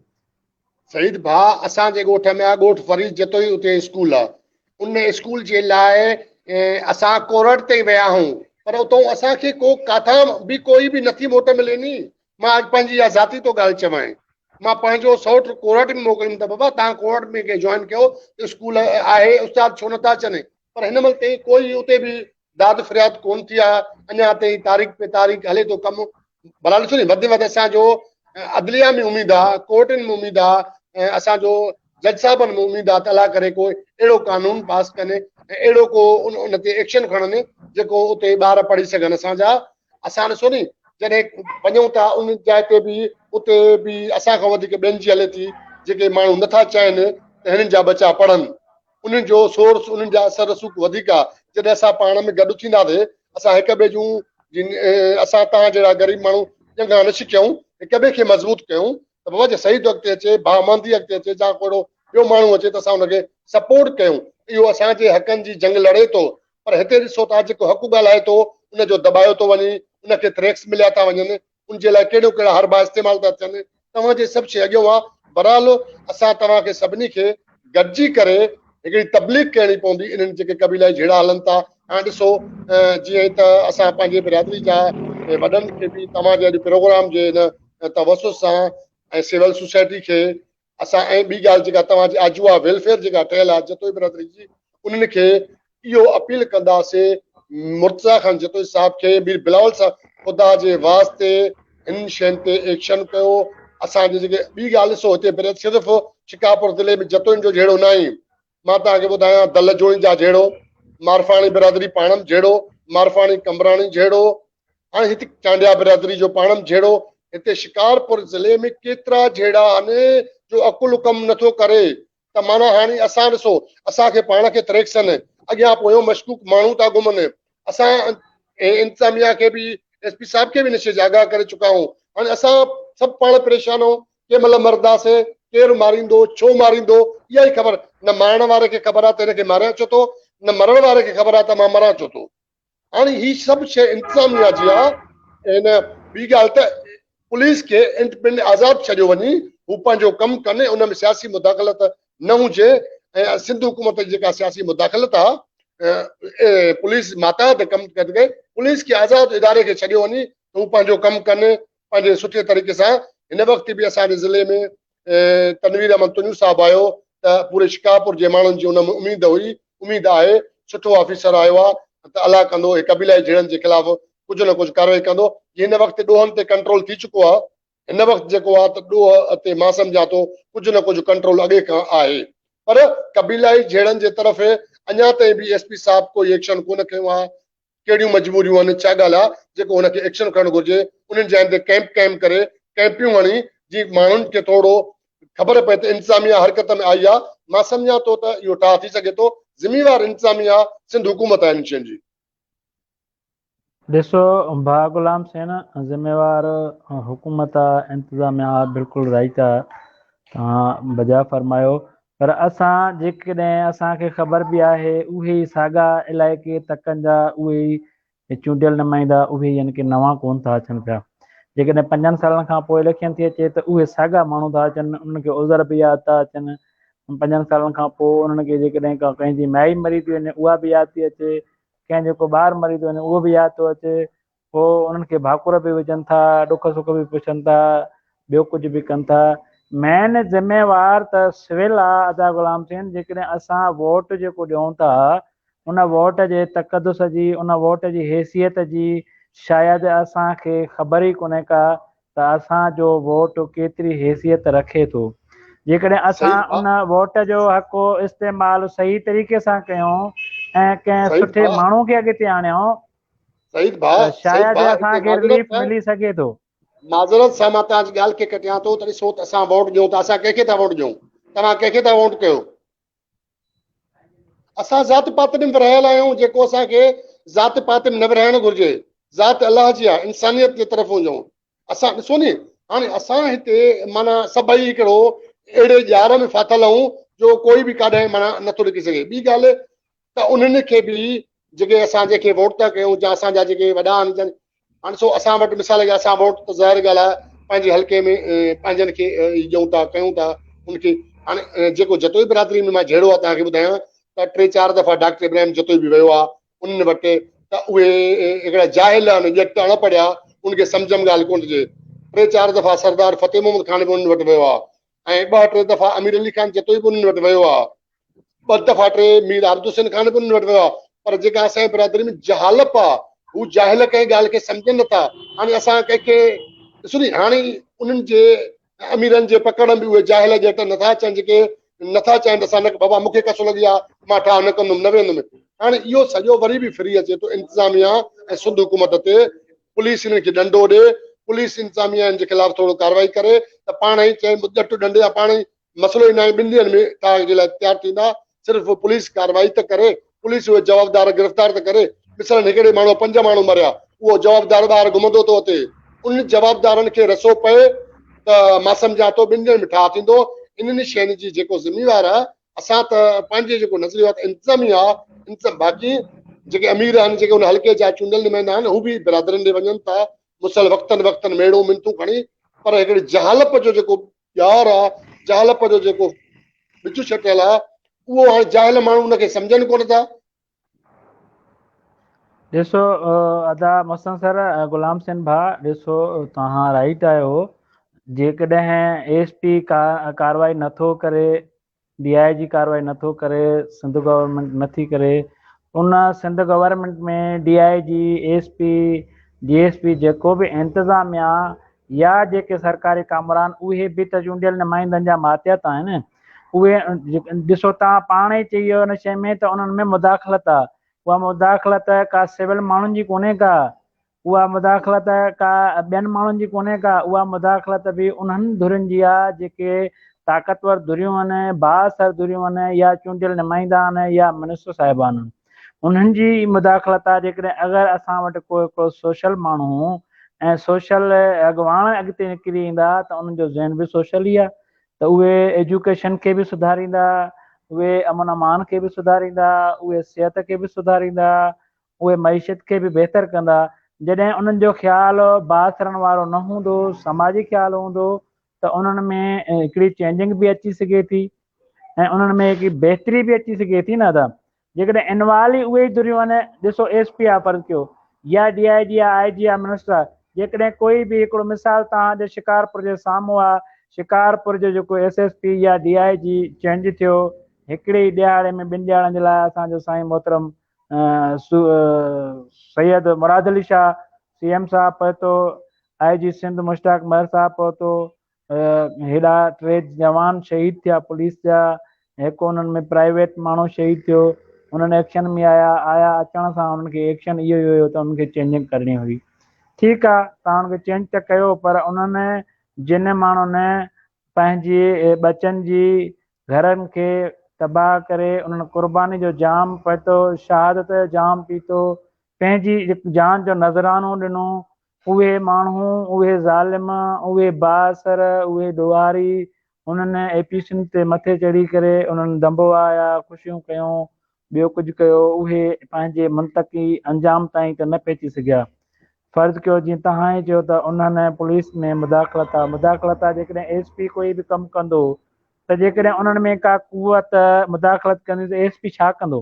سعيد ڀاء اسان جي ڳوٺ ۾ آ ڳوٺ فريد جتوئي اتي اسڪول آ ان اسڪول جي لاء اسان ڪورٽ تائين ويا آهيون پر اتو اسان کي ڪو ڪاٿان به ڪوئي به نٿي موٽ ملي ني مان اڄ پنهنجي اها ذاتي ٿو ڳالهه چوان مان پنهنجو سئوٽ ڪورٽ ۾ موڪليم ته بابا تان ڪورٽ ۾ ڪي جوائن ڪيو اسڪول آهي استاد ڇو نٿا اچن پر هن مهل تائين ڪوئي اتي به داد فرياد ڪون ٿي آهي اڃا تائين تاريخ پي تاريخ هلي ٿو ڪم ڀلا ڏسو ني وڌ ۾ وڌ اسان جو عدليه ۾ اميد آ ڪورٽن ۾ اميد آ ۽ اسان جو جج صاحبن ۾ اميد آ ته الله ڪري ڪو اهڙو قانون پاس ڪن ۽ اهڙو ڪو ان تي ايڪشن کڻن جيڪو اتي ٻار پڙهي سگهن اسان جا اسان ڏسو ني جڏهن وڃون ٿا ان جاء تي به اتي به اسان کان وڌيڪ ٻين جي هلي ٿي جيڪي ماڻهو نٿا چاهين ته هنن جا ٻچا پڙهن انهن جو سورس انهن جا اثر رسوخ وڌيڪ آ جڏهن اسان پاڻ ۾ گڏ ٿينداسي اسان هڪ ٻئي جون جن اسان توهان جهڙا غريب ماڻهو ڄنگهان نه ڇڪيون هڪ ٻئي کي مضبوط ڪيون ته بابا جي سعيد اڳتي اچي ڀاء مهندي اڳتي اچي جا ڪو اهڙو ٻيو ماڻهو اچي ته اسان ان کي سپورٽ ڪيون اهو اسان جي حقن جي جنگ لڙي ٿو پر هتي ڏسو ٿا جيڪو حق ڳالهائي ٿو ان جو دٻايو ٿو وڃي ان کي ٿريڪس مليا ٿا وڃن ان جي لاء ڪهڙيون ڪهڙا حربا استعمال ٿا ٿين توهان جي سڀ شيء اڳيون آ بهرحال اسان توهان کي سڀني کي گڏجي ڪري هڪڙي تبليغ ڪرڻي پوندي انهن جيڪي قبيلائي جهيڙا هلن ٿا هاڻ ڏسو جيئن ته اسان پنهنجي برادري جا وڏن کي به توهان جي اڄ پروگرام جي هن توسط سان ۽ سول سوسائٽي کي اسان ۽ ٻي ڳالهه جيڪا توهان جي آجو آ ويلفيئر جيڪا ٺهيل آ جتوئي برادري جي انهن کي اهو اپيل ڪنداسي مرتضيٰ خان جتوئي صاحب کي مير بلاول صاحب خدا جي واسطي هن شين تي ايڪشن ڪيو اسان جي جيڪي ٻي ڳالهه ڏسو هتي بريت صرف شڪارپور ضلعي ۾ جتوئين جو جهيڙو ناهي مان توهان کي ٻڌايان دل جوڻي جا جهيڙو مارفاڻي برادري پاڻم جهيڙو مارفاڻي قمبراڻي جهيڙو هاڻي هتي چانڊيا برادري جو پاڻم جهيڙو هتي شڪارپور ضلعي ۾ ڪيترا جهيڙا آهن جو عقل ڪم نٿو ڪري ته معنيٰ هاڻي اسان ڏسو اسان کي پاڻ کي تريڪسن اڳيان پويون مشڪوڪ ماڻهو ٿا گهمن اسان انتظاميا کي به ايس پي صاحب کي به ان شيء جي آگاهه ڪري چڪا آهيون هاڻي اسان سڀ پاڻ پريشان آهيون ڪنهن مهل مرنداسي ڪير ماريندو ڇو ماريندو اها ئي خبر نه مارڻ واري کي خبر آهي ته هن کي ماريان ڇو ٿو نه مرڻ واري کي خبر آهي ته مان مران ڇو ٿو هاڻي هي سڀ شيء انتظاميا جي آ ۽ ٻي ڳالهه ته پوليس کي انڊپينڊنٽ آزاد ڇڏيو وڃي هو پنهنجو ڪم ڪن ان ۾ سياسي مداخلت نه هجي ۽ سنڌ حڪومت جي جيڪا سياسي مداخلت آ پوليس ماتحت ڪم ڪري پوليس کي آزاد اداري کي ڇڏيو وڃي ته هو پنهنجو ڪم ڪن پنهنجي سٺي طريقي سان هن وقت به اسان جي ضلعي ۾ تنوير احمد تنيو صاحب آيو ته پوري شڪارپور جي ماڻهن جي ان ۾ اميد هئي اميد آهي سٺو آفيسر آيو آهي ته الله ڪندو هي قبيلائي جهيڙن جي خلاف ڪجهه نه ڪجهه ڪارروائي ڪندو جي هن وقت ڏوهن تي ڪنٽرول ٿي چڪو آهي هن وقت جيڪو آهي ته ڏوهه تي مان سمجهان ٿو ڪجهه نه ڪجهه ڪنٽرول اڳي کان آهي پر قبيلائي جهيڙن جي طرف اڃا تائين به ايس پي صاحب ڪوئي ايڪشن ڪونه کنيو آهي ڪهڙيون مجبوريون آهن، ڇا ڳالهه آهي جيڪو هن کي ايڪشن کڻڻ گهرجي، انهن جاين تي ڪئمپ قائم ڪري ڪئمپيون هڻي جي ماڻهن کي ٿورو خبر پئي ته انتظاميا حرڪت ۾ آئي آهي، مان سمجهان ٿو ته اهو ٺاهه ٿي سگهي ٿو، ذميوار انتظاميا سنڌ حڪومت آهي انهن شين جي. ڏسو ڀاء غلام حسين ذميوار حڪومت آ انتظاميا آ بلڪل رائيٽ آ توهان بجا فرمايو پر اسان جيڪڏهن اسان کي خبر به آهي اهي ئي ساڳا علائقي تڪن جا اهي ئي چونڊيل نمائندا اهي ئي يعني ڪي نوان ڪون ٿا اچن پيا جيڪڏهن پنجن سالن کان پوء اليڪشن ٿي اچي ته اهي ساڳا ماڻهو ٿا اچن انهن کي عذر به ياد ٿا اچن پنجن سالن کان پوء انهن کي جيڪڏهن ڪا ڪنهن جي مائي مري ٿي وڃي اها به ياد ٿي اچي ڪنهن جو ڪو ٻار مري ٿو وڃي اهو به ياد ٿو اچي پوء انهن کي ڀاڪر به وجهن ٿا، ڏک سک به پڇن ٿا، ٻيو ڪجهه به ڪن ٿا. مين ذميوار ته سول آ ادا غلام حسين، جيڪڏهن اسان ووٽ جيڪو ڏيون ٿا ان ووٽ جي تقدس جي، ان ووٽ جي حيثيت جي شايد اسان کي خبر ئي ڪونهي ڪا ته اسان جو ووٽ ڪيتري حيثيت رکي ٿو. جيڪڏهن اسان ان ووٽ جو حق استعمال صحيح طريقي سان ڪيون ۽ ڪنهن سٺي ماڻهو کي اڳتي آڻيون سعيد ڀاء ته شايد اسان کي رليف ملي سگهي ٿو. معذرت سان مان توهان جي ڳالهه کي ڪٽيان ٿو ته ڏسو ته اسان ووٽ ڏيون ٿا اسان ڪنهن کي ٿا ووٽ ڏيون توهان ڪنهن کي ٿا ووٽ ڪيو اسان ذات پات ۾ ورهايل آهيون جيڪو اسان کي ذات پات ۾ نه ورهائڻ گهرجي ذات الله جي آهي انسانيت جي طرف هجون اسان ڏسو ني هاڻي اسان هتي معنيٰ سڀئي هڪڙو اهڙي ڄار ۾ ڦاٿل آهيون جو ڪوئي به ڪاڏانهن معنيٰ نٿو نڪري سگهي. ٻي ڳالهه ته انهن کي به جيڪي اسان جنهن کي ووٽ ٿا ڪيون يا اسان جا جيڪي وڏا آهن جن هاڻي سو اسان وٽ مثال جي اسان ووٽ ته ظاهر ڳالهه آهي پنهنجي حلقي ۾ پنهنجن کي ڏيون ٿا ڪيون ٿا ان کي هاڻي جيڪو جتوئي برادري ۾ مان جهيڙو آهي توهان کي ٻڌايان ته ٽي چار دفعا ڊاڪٽر ابراهيم جتوئي به ويو آهي انهن وٽ ته اهي هڪڙا جاهل آهن ڄٽ اڻ پڙهيا ان کي سمجهه ۾ ڳالهه ڪونه اچي ٽي چار دفعا سردار فتح محمد خان به انهن وٽ ويو آهي ۽ ٻه ٽي دفعا امير علي خان جتوئي به انهن وٽ ويو آهي ٻه دفعا ٽي مير عابد حسين خان به انهن وٽ ويو آهي پر جيڪا اسان جي برادري ۾ جهالپ آهي هو جاهل ڪنهن ڳالهه کي سمجهن نٿا هاڻي اسان ڪنهن کي ڏسو ني هاڻي انهن جي اميرن جي پڪڙ ۾ اهي جاهل ڄٽ نٿا اچن جيڪي نٿا چاهين ته اسان نه بابا مونکي ڪسو لڳي آ مان ٺاهه نه ڪندم نه ويندم هاڻي اهو سڄو وري به ڦري اچي ٿو انتظاميا ۽ سنڌ حڪومت تي پوليس انهن کي ڏنڊو ڏي پوليس انتظاميا ان جي خلاف ٿورو ڪارروائي ڪري ته پاڻ ئي چئي ڄٽ ڏنڊي يا پاڻ ئي مسئلو ئي ناهي ٻن ڏينهن ۾ ٺاهه جي لاء تيار ٿيندا صرف پوليس ڪارروائي ته ڪري پوليس اهي جوابدار گرفتار ته ڪري مثلاً هڪڙي ماڻهو پنج ماڻهو مريا اهو جوابدار ٻاهر گهمندو ٿو اچي انهن جوابدارن کي رسو پئي ته مان سمجهان ٿو ٻن ڏينهن ۾ ٺاهه ٿيندو انهن شين جي جيڪو ذميوار آهي اسان ته پنهنجي جيڪو نظريو آهي ته انتظاميا انتظام باقي جيڪي امير آهن جيڪي ان حلقي جا چونڊيل نمائندا آهن هو به برادرين ڏي وڃن ٿا مسل وقتن وقتن ميڙو منتون کڻي پر هڪڙي جهالپ جو جيڪو ڄار آ، جهالپ جو جيڪو ٻج ڇٽيل آ، اهو هاڻي جاهل ماڻهو ان کي سمجهن ڪونه ٿا. ڏسو ادا محسن سر غلام حسين ڀاء ڏسو توهان رائيٽ آهيو جيڪڏهن ايس پي ڪارروائي نٿو ڪري ڊي I جي ڪارروائي نٿو ڪري سنڌ گورنمينٽ نٿي ڪري ان Sindh government ۾ D I G S P D S P جيڪو به انتظاميا يا جيڪي سرڪاري ڪامورا آهن اهي به ته چونڊيل نمائندن جا ماتحت آهن اهي ڏسو تان پاڻ ئي چئي ويو ان شيء ۾ ته انهن ۾ مداخلت آهي اها مداخلت ڪا سول ماڻهن جي ڪونهي ڪا اها مداخلت ڪا ٻين ماڻهن جي ڪونهي ڪا، اها مداخلت به انهن ڌرين جي آ جيڪي طاقتور ڌريون آهن، بااثر ڌريون آهن يا چونڊيل نمائندا آهن يا منسٽر صاحبان آهن. انهن جي ئي مداخلت آ جيڪڏهن اگر اسان وٽ ڪو هڪڙو سوشل ماڻهو ۽ سوشل اڳواڻ اڳتي نڪري ايندا ته انهن جو ذهن به سوشل ئي آ ته اهي ايجوڪيشن کي به سڌاريندا، اهي امن امان کي به سڌاريندا، اهي صحت کي به سڌاريندا، اهي معيشت کي به بهتر ڪندا، جڏهن انهن جو خيال بااثرن وارو نه هوندو، سماجي خيال هوندو ته انهن ۾ هڪڙي چينجنگ به اچي سگهي ٿي ۽ انهن ۾ هڪڙي بهتري به اچي سگهي ٿي نه ادا جيڪڏهن انوال ئي اهي ئي ڌريون آهن ڏسو ايس پي آ فرض ڪيو يا ڊي I جي آ آء جي آ منسٽر آ جيڪڏهن ڪوئي به هڪڙو مثال توهان جي شڪارپور جي سامهون آ شڪارپور جو جيڪو ايس ايس پي يا ڊي I جي چينج ٿيو هڪڙي ئي ڏهاڙي ۾ ٻن ڏهاڙن جي لاء اسان جو سائين محترم سيد مراد علي شاهه سي ايم صاحب پهتو، آء جي سنڌ مشتاق مهر صاحب پهتو، هيڏا ٽي جوان شهيد ٿيا پوليس جا، هڪ انهن ۾ پرائيويٽ ماڻهو شهيد ٿيو، انهن ايڪشن ۾ آيا، آيا اچڻ سان انهن کي ايڪشن اهو ئي هيو ته انهن کي چينجنگ ڪرڻي هئي. ٺيڪ آ توهان انهن کي چينج ته ڪيو پر انهن جن ماڻهن پنهنجي ٻچن جي گهرن کي تباهه ڪري انهن قرباني جو جام پيتو، شهادت جو جام پيتو، پنهنجي جان جو نذرانو ڏنو، اهي ماڻهو، اهي ظالم، اهي بااثر، اهي ڏوهاري انهن اي پي سين تي مٿي چڙهي ڪري انهن دنبوا آيا، خوشيون ڪيون، ٻيو ڪجهه ڪيو، اهي پنهنجي منطقي انجام تائين ته نه پهچي سگهيا. فرض ڪيو جيئن توهان ئي چيو ته انهن پوليس ۾ مداخلت آ، مداخلت آ جيڪڏهن ايس پي ڪوئي به ڪم ڪندو ته جيڪڏهن انهن ۾ ڪا قوت مداخلت ڪندي ته ايس پي ڇا ڪندو؟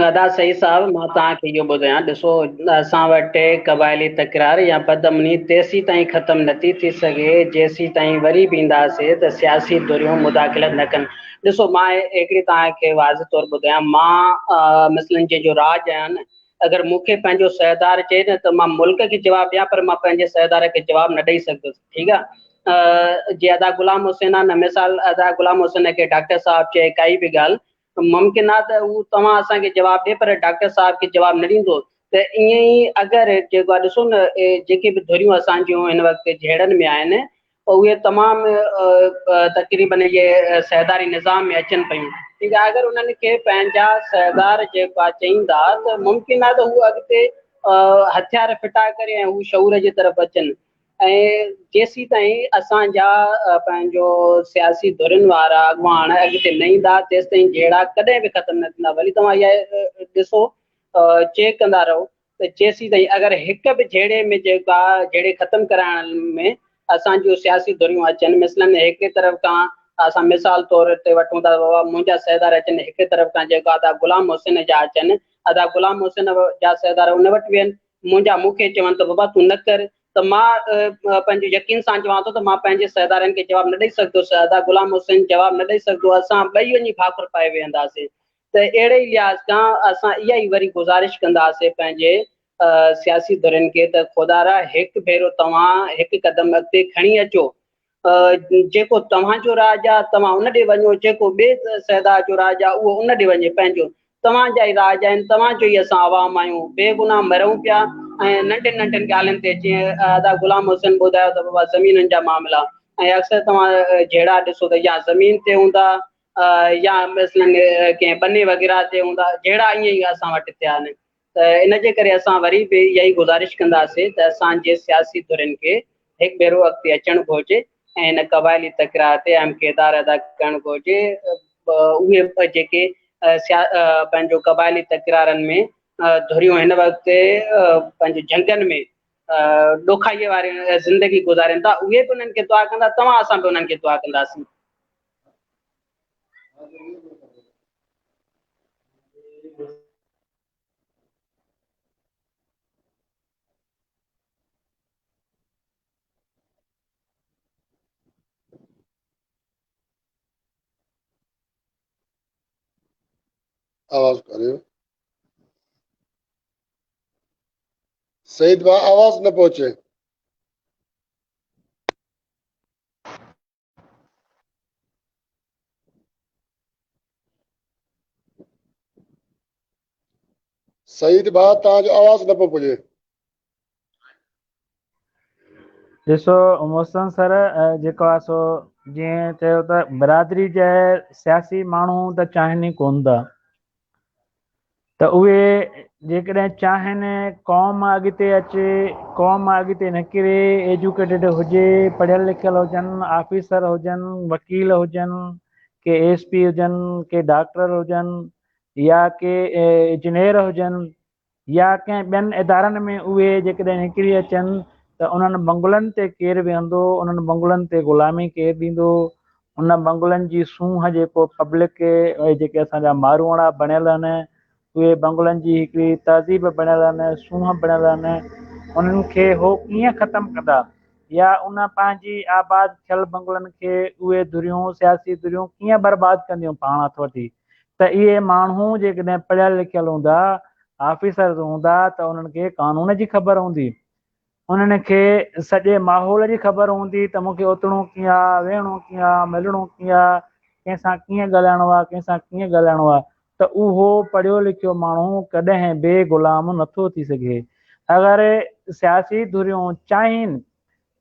ادا سعيد صاحب مان توهان کي اهو ٻڌايان ڏسو اسان وٽ قبائلي تڪرار يا بدامني تيسين تائين ختم نٿي ٿي سگهي جيسين تائين وري به اينداسي ته سياسي ڌريون مداخلت نه ڪن ڏسو مان هڪڙي توهان کي واضح طور ٻڌايان مان مثلاً جنهن جو راڄ آهيان نه اگر مون کي پنهنجو سردار چئي نه ته مان ملڪ کي جواب ڏيان پر مان پنهنجي سردار کي جواب نه ڏئي سگهندس ٺيڪ آ جي ادا غلام حسين آ نه مثال ادا غلام حسين کي ڊاڪٽر صاحب چئي ڪائي به ڳالهه ممڪن آ ته هو توهان اسان کي جواب ڏي پر ڊاڪٽر صاحب کي جواب نه ڏيندو ته ائين ئي اگر جيڪو آ ڏسو نه جيڪي به ڌريون اسان جون هن وقت جهيڙن ۾ آهن اهي تمام تقريبن اهي سرداري نظام ۾ اچن پيون ٺيڪ آهي اگر انهن کي پنهنجا سردار جيڪو آهي چئيندا ته ممڪن آهي ته هو اڳتي هٿيار ڦٽا ڪري ۽ هو شعور جي طرف اچن. ۽ جيسين تائين اسان جا پنهنجو سياسي ڌرين وارا اڳواڻ اڳتي نه ايندا تيستائين جهيڙا ڪڏهن به ختم نه ٿيندا. ڀلي توهان اها ڏسو، چيڪ ڪندا رهو ته جيسين تائين اگر هڪ به جهيڙي ۾ جيڪا جهيڙي ختم ڪرائڻ ۾ اسان جون سياسي ڌريون اچن، مثلاً هڪڙي طرف کان اسان مثال طور تي وٺون ٿا بابا منهنجا سردار اچن، هڪڙي طرف کان جيڪا ادا غلام حسين جا اچن، ادا غلام حسين جا سردار ان وٽ ويهن، منهنجا مون کي چون ته بابا تون نه ڪر ته مان پنهنجو يقين سان چوان ٿو ته مان پنهنجي سردارن کي جواب نه ڏئي سگهندس، ادا غلام حسين جواب نه ڏئي سگهندو، اسان ٻئي وڃي ڀاڪر پائي ويهنداسين. ته اهڙي ئي لحاظ کان اسان اها ئي وري گذارش ڪنداسين پنهنجي سياسي ڌرين کي ته خدارا هڪ ڀيرو توهان هڪ قدم اڳتي کڻي اچو، جيڪو توهان جو راڄ آ توهان ان ڏي وڃو، جيڪو ٻئي سردار جو راڄ آ اهو ان ڏي وڃي، پنهنجو توهان جا ئي راڄ آهن، توهان جو ئي اسان عوام آهيون، بي گناهه مرون پيا ۽ ننڍين ننڍين ڳالهين تي جيئن ادا غلام حسين ٻڌايو ته بابا زمينن جا معاملا ۽ اڪثر توهان جهيڙا ڏسو ته يا زمين تي هوندا يا مثلاً ڪنهن ٻني وغيره تي هوندا، جهيڙا ائين ئي اسان وٽ ٿيا آهن. ته ان جي ڪري اسان وري به اها ئي گذارش ڪنداسين ته اسان جي سياسي ڌرين کي هڪ ڀيرو اڳتي اچڻ گهرجي ۽ هن قبائلي تڪرار تي اهم ڪردار ادا ڪرڻ گهرجي. اهي جيڪي پنهنجو قبائلي تڪرارن ۾ ڌريون هن وقت پنهنجي جهنگن ۾ ڏکائي واري زندگي گذارين ٿا، اهي به انهن کي دعا ڪندا، توهان اسان به انهن کي دعا ڪنداسين. آواز ڪريو سعيد ڀاء، آواز نه پهچي. سعيد ڀاء توهان جو آواز نه پيو پڄي. ڏسو محسن سر، جيڪو آ سو جيئن چيو ته برادري جي سياسي ماڻهو ته چاهين ئي ڪون ٿا ته اهي جيڪڏهن چاهين قوم اڳتي اچي، قوم اڳتي نڪري، ايجوڪيٽيڊ هجي، پڙهيل لکيل هجن، آفيسر هجن، وڪيل هجن، ڪي ايس پي هجن، ڪي ڊاڪٽر هجن يا ڪي انجنيئر هجن يا ڪنهن ٻين ادارن ۾ اهي جيڪڏهن نڪري اچن ته انهن بنگلن تي ڪير ويهندو، انهن بنگلن تي غلامي ڪير ڏيندو، ان بنگلن جي سونهن جيڪو پبلڪ اهي جيڪي اسان جا ماروئڙا بڻيل آهن، اهي بنگلن جي هڪڙي تهذيب بڻيل آهن، سونهن بڻيل آهن، انهن کي هو ڪيئن ختم ڪندا يا ان پنهنجي آباد ٿيل بنگلن کي اهي ڌريون، سياسي ڌريون ڪيئن برباد ڪنديون پاڻ هٿ وٺي. ته اهي ماڻهو جيڪڏهن پڙهيل لکيل هوندا، آفيسرز هوندا ته انهن کي قانون جي خبر هوندي، انهن کي سڄي ماحول جي خبر هوندي ته مون کي اٿڻو ڪيئن آ، ويهڻو ڪيئن آ، ملڻو ڪيئن آ، ڪنهن سان ڪيئن ڳالهائڻو آ، ڪنهن سان ڪيئن ڳالهائڻو آ ته اهو پڙهيو لکيو ماڻهو ڪڏهن به غلام نٿو ٿي سگهي. اگر سياسي ڌريون چاهين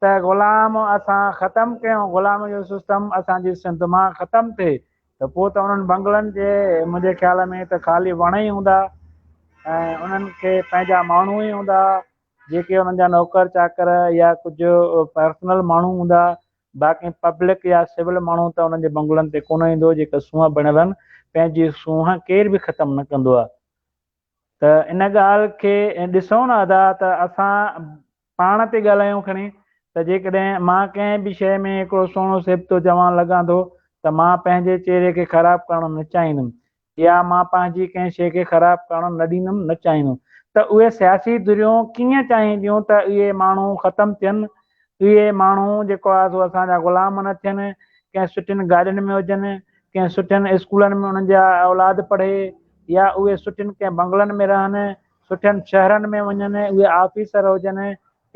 ته غلام اسان ختم ڪيون، غلام جو سسٽم اسان جي سنڌ مان ختم ٿئي ته پوء ته انهن بنگلن جي منهنجي خيال ۾ ته خالي وڻ ئي هوندا ۽ انهن کي پنهنجا ماڻهو ئي هوندا جيڪي انهن جا نوڪر چاڪر يا ڪجهه پرسنل ماڻهو هوندا، باقي پبلڪ يا سول ماڻهو ته انهن جي بنگلن تي ڪونه ايندو. جيڪا سونهن بڻيل آهن، پنهنجي سونهن ڪير به ختم نه ڪندو آهي. ته ان ڳالهه کي ڏسو نه ادا ته اسان پاڻ تي ڳالهايون کڻي ته جيڪڏهن مان ڪنهن به شيء ۾ هڪڙو سهڻو سيبتو جوان لڳان ٿو ته مان پنهنجي چهري کي خراب ڪرڻ نه چاهيندم يا مان پنهنجي ڪنهن شيء کي خراب ڪرڻ نه ڏيندم نه چاهيندم ته اهي سياسي ڌريون ڪيئن چاهينديون ته اهي ماڻهو ختم ٿين، اهي ماڻهو جيڪو آهي سو اسان جا غلام نه ٿين، ڪنهن سٺين گاڏين ۾ هجن، ڪنهن سٺين اسڪولن ۾ انهن جا اولاد پڙهي يا اهي سٺين ڪنهن بنگلن ۾ رهن، سٺن شهرن ۾ وڃن، اهي آفيسر هجن،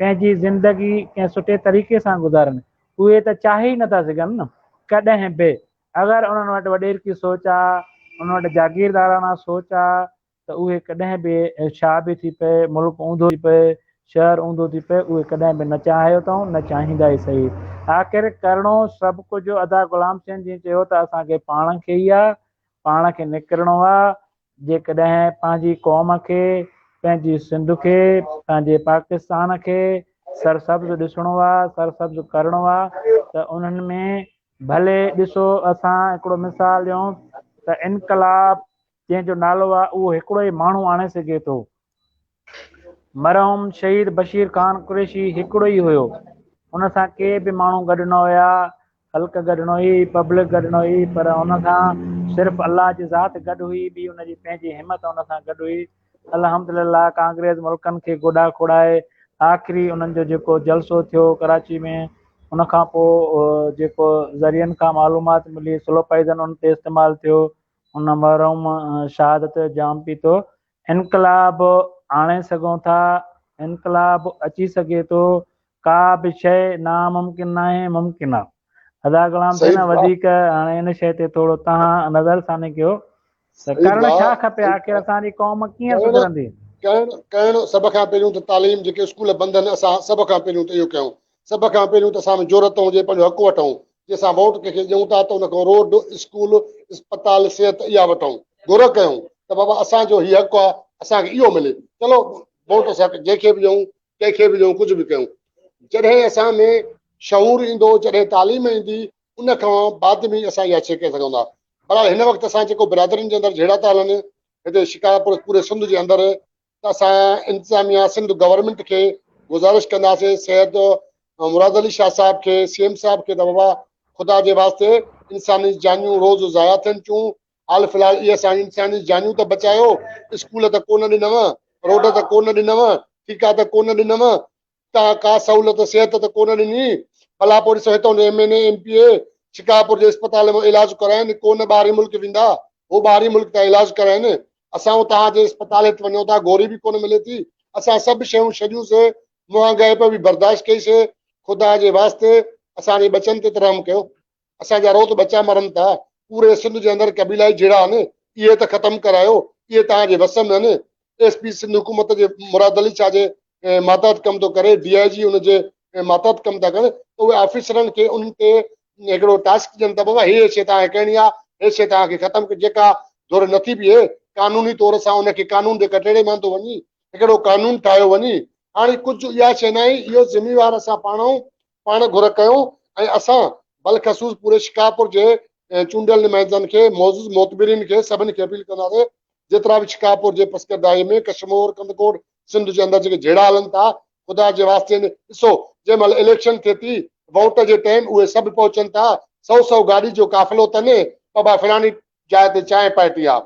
پنهنجي زندگي ڪنهن سٺي طريقي سان گذارن. اهي ته چاهي ئي نٿا سگهن نه ڪڏهن به. اگر انهن وٽ وڏيرڪي سوچ آ، انهن وٽ جاگيرداراڻا سوچ آ ته اهي ڪڏهن به ڇا به ٿي پئي، ملڪ اونڌو ٿي پئي، شهر اونڌو ٿي پئي، اهي ڪڏهن به نه چاهيو اٿئون، نه چاهيندا ئي سهي. آخر ڪرڻو سڀ ڪجهه ادا غلام حسين جيئن چيو ته اسان کي پاڻ کي ئي آ، پاڻ کي نڪرڻو آ، جيڪڏهن پنهنجي قوم کي، پنهنجي سنڌ کي، پنهنجي پاڪستان کي، سرسبز ڏسڻو آ، سرسبز ڪرڻو آ ته انهن ۾ ڀلي ڏسو اسان هڪڙو مثال ڏيون ته انقلاب جنهن جو نالو آ اهو هڪڙو ئي ماڻهو آڻي سگهي ٿو. مرحوم شهيد بشير خان قريشي هڪڙو ئي هيو. ان سان ڪي به ماڻهو گڏ نه هيا، خلق گڏ نه هئي، پبلڪ گڏ نه هئي پر ان سان صرف الله جي ذات گڏ هئي ٻي ان جي پنهنجي همت ان سان گڏ هئي. الحمدلله ڪانگريس ملڪن کي گوڏا کوڙائي آخري انهن جو جيڪو جلسو ٿيو ڪراچي ۾ ان کان پوء جيڪو ذريعن کان معلومات ملي سلو پائزن ان تي استعمال ٿيو ان مرحوم شهادت جو جام پيتو. انقلاب آڻي سگهون ٿا انقلاب اچي سگهي ٿو ڪا به شيء ناممڪن ناهي ممڪن آ. ادا غلام سائين وڌيڪ هاڻي ان شيء تي ٿورو توهان نظر ثاني ڪيو ته ڪرڻ ڇا کپي آخر اسان جي قوم ڪيئن سڌرندي؟ ڪرڻ ڪرڻ سڀ کان پهريون ته تعليم جيڪي اسڪول بند آهن اسان سڀ کان پهريون ته اهو ڪيون سڀ کان پهريون ته اسان ۾ جرئت هجي پنهنجو حق وٺون جي اسان ووٽ ڪنهن کي ڏيون ٿا ته ان کان روڊ اسڪول اسپتال صحت اها وٺون گهر ڪيون ته بابا اسان جو هي حق آهي اسان کي اهو ملي چلو ووٽ اسان جنهن کي به ڏيون ڪنهن کي به ڏيون ڪجهه به ڪيون جڏهن اسان ۾ شعور ايندو جڏهن تعليم ايندي ان کان بعد ۾ اسان اها شيء ڪري سگهون ٿا بهرحال هن وقت اسان جيڪو برادرين جي اندر جهيڙا ٿا هلن هتي شڪارپور پوري سنڌ جي اندر ته اسان انتظاميا سنڌ گورنمينٽ کي گذارش ڪنداسين سيد مراد علي شاهه صاحب کي سي ايم صاحب کي ته بابا خدا جي واسطي انساني جانيون روز ضايع ٿين ٿيون حال في الحال اهي اسان انساني جانيون ته بچايو اسڪول ته ڪونه ڏنو روڊ ته ڪونه ڏنو ٺيڪا ته ڪونه ڏنو توهان ڪا سهولت صحت ته ڪونه ڏني، ڀلا پوء ڏسو هتان جو M N A, M P A Shikarpur جي اسپتال ۾ علاج ڪرائين ڪو نه ٻاهرين ملڪ ويندا، هو ٻاهرين ملڪ ٿا علاج ڪرائين، اسان توهان جي اسپتال هت وڃون ٿا گوري به ڪونه ملي ٿي، اسان سڀ شيون ڇڏيون سي، مهانگائپ به برداشت ڪئي سي، خدا جي واسطي اسان جي ٻچن تي ته رحم ڪيو. اسان جا روز ٻچا مرن ٿا، پوري سنڌ جي اندر قبيلائي جهيڙا آهن، اهي ته ختم ڪرايو، اهي توهان جي وس ۾ آهن، ايس پي سنڌ حڪومت جي مراد علي شاهه جي ماتحت ڪم ٿو ڪري، ڊي I جي ان جي ماتحت ڪم ٿا ڪن ته اهي آفيسرن کي انهن تي هڪڙو ٽاسڪ ڏين ته بابا هي شيء توهان کي ڪرڻي آهي، هي شيء توهان کي ختم جيڪا ڌر نٿي بيهي قانوني طور سان ان کي قانون جي ڪٽهڙي ۾ آندو وڃي، هڪڙو قانون ٺاهيو وڃي، هاڻي ڪجهه اها شيء ناهي، اهو ذميوار اسان پاڻ آهيون، پاڻ گهر ڪيو ۽ اسان بلخصوص پوري شڪارپور جي چونڊيل نمائندن کي معزز معتبرين کي سڀني کي اپيل ڪنداسين جيترا به شڪارپور جي پسگردائي ۾ ڪشمور ڪنڌڪوٽ سنڌ جي اندر جيڪي جهيڙا هلن ٿا خدا جي واسطي ڏسو جنهن مهل اليڪشن ٿئي ٿي ووٽ جي ٽائيم اهي سڀ پهچن ٿا سو سو گاڏي جو قافلو تن بابا فلاڻي جاء تي چانهه پارٽي آ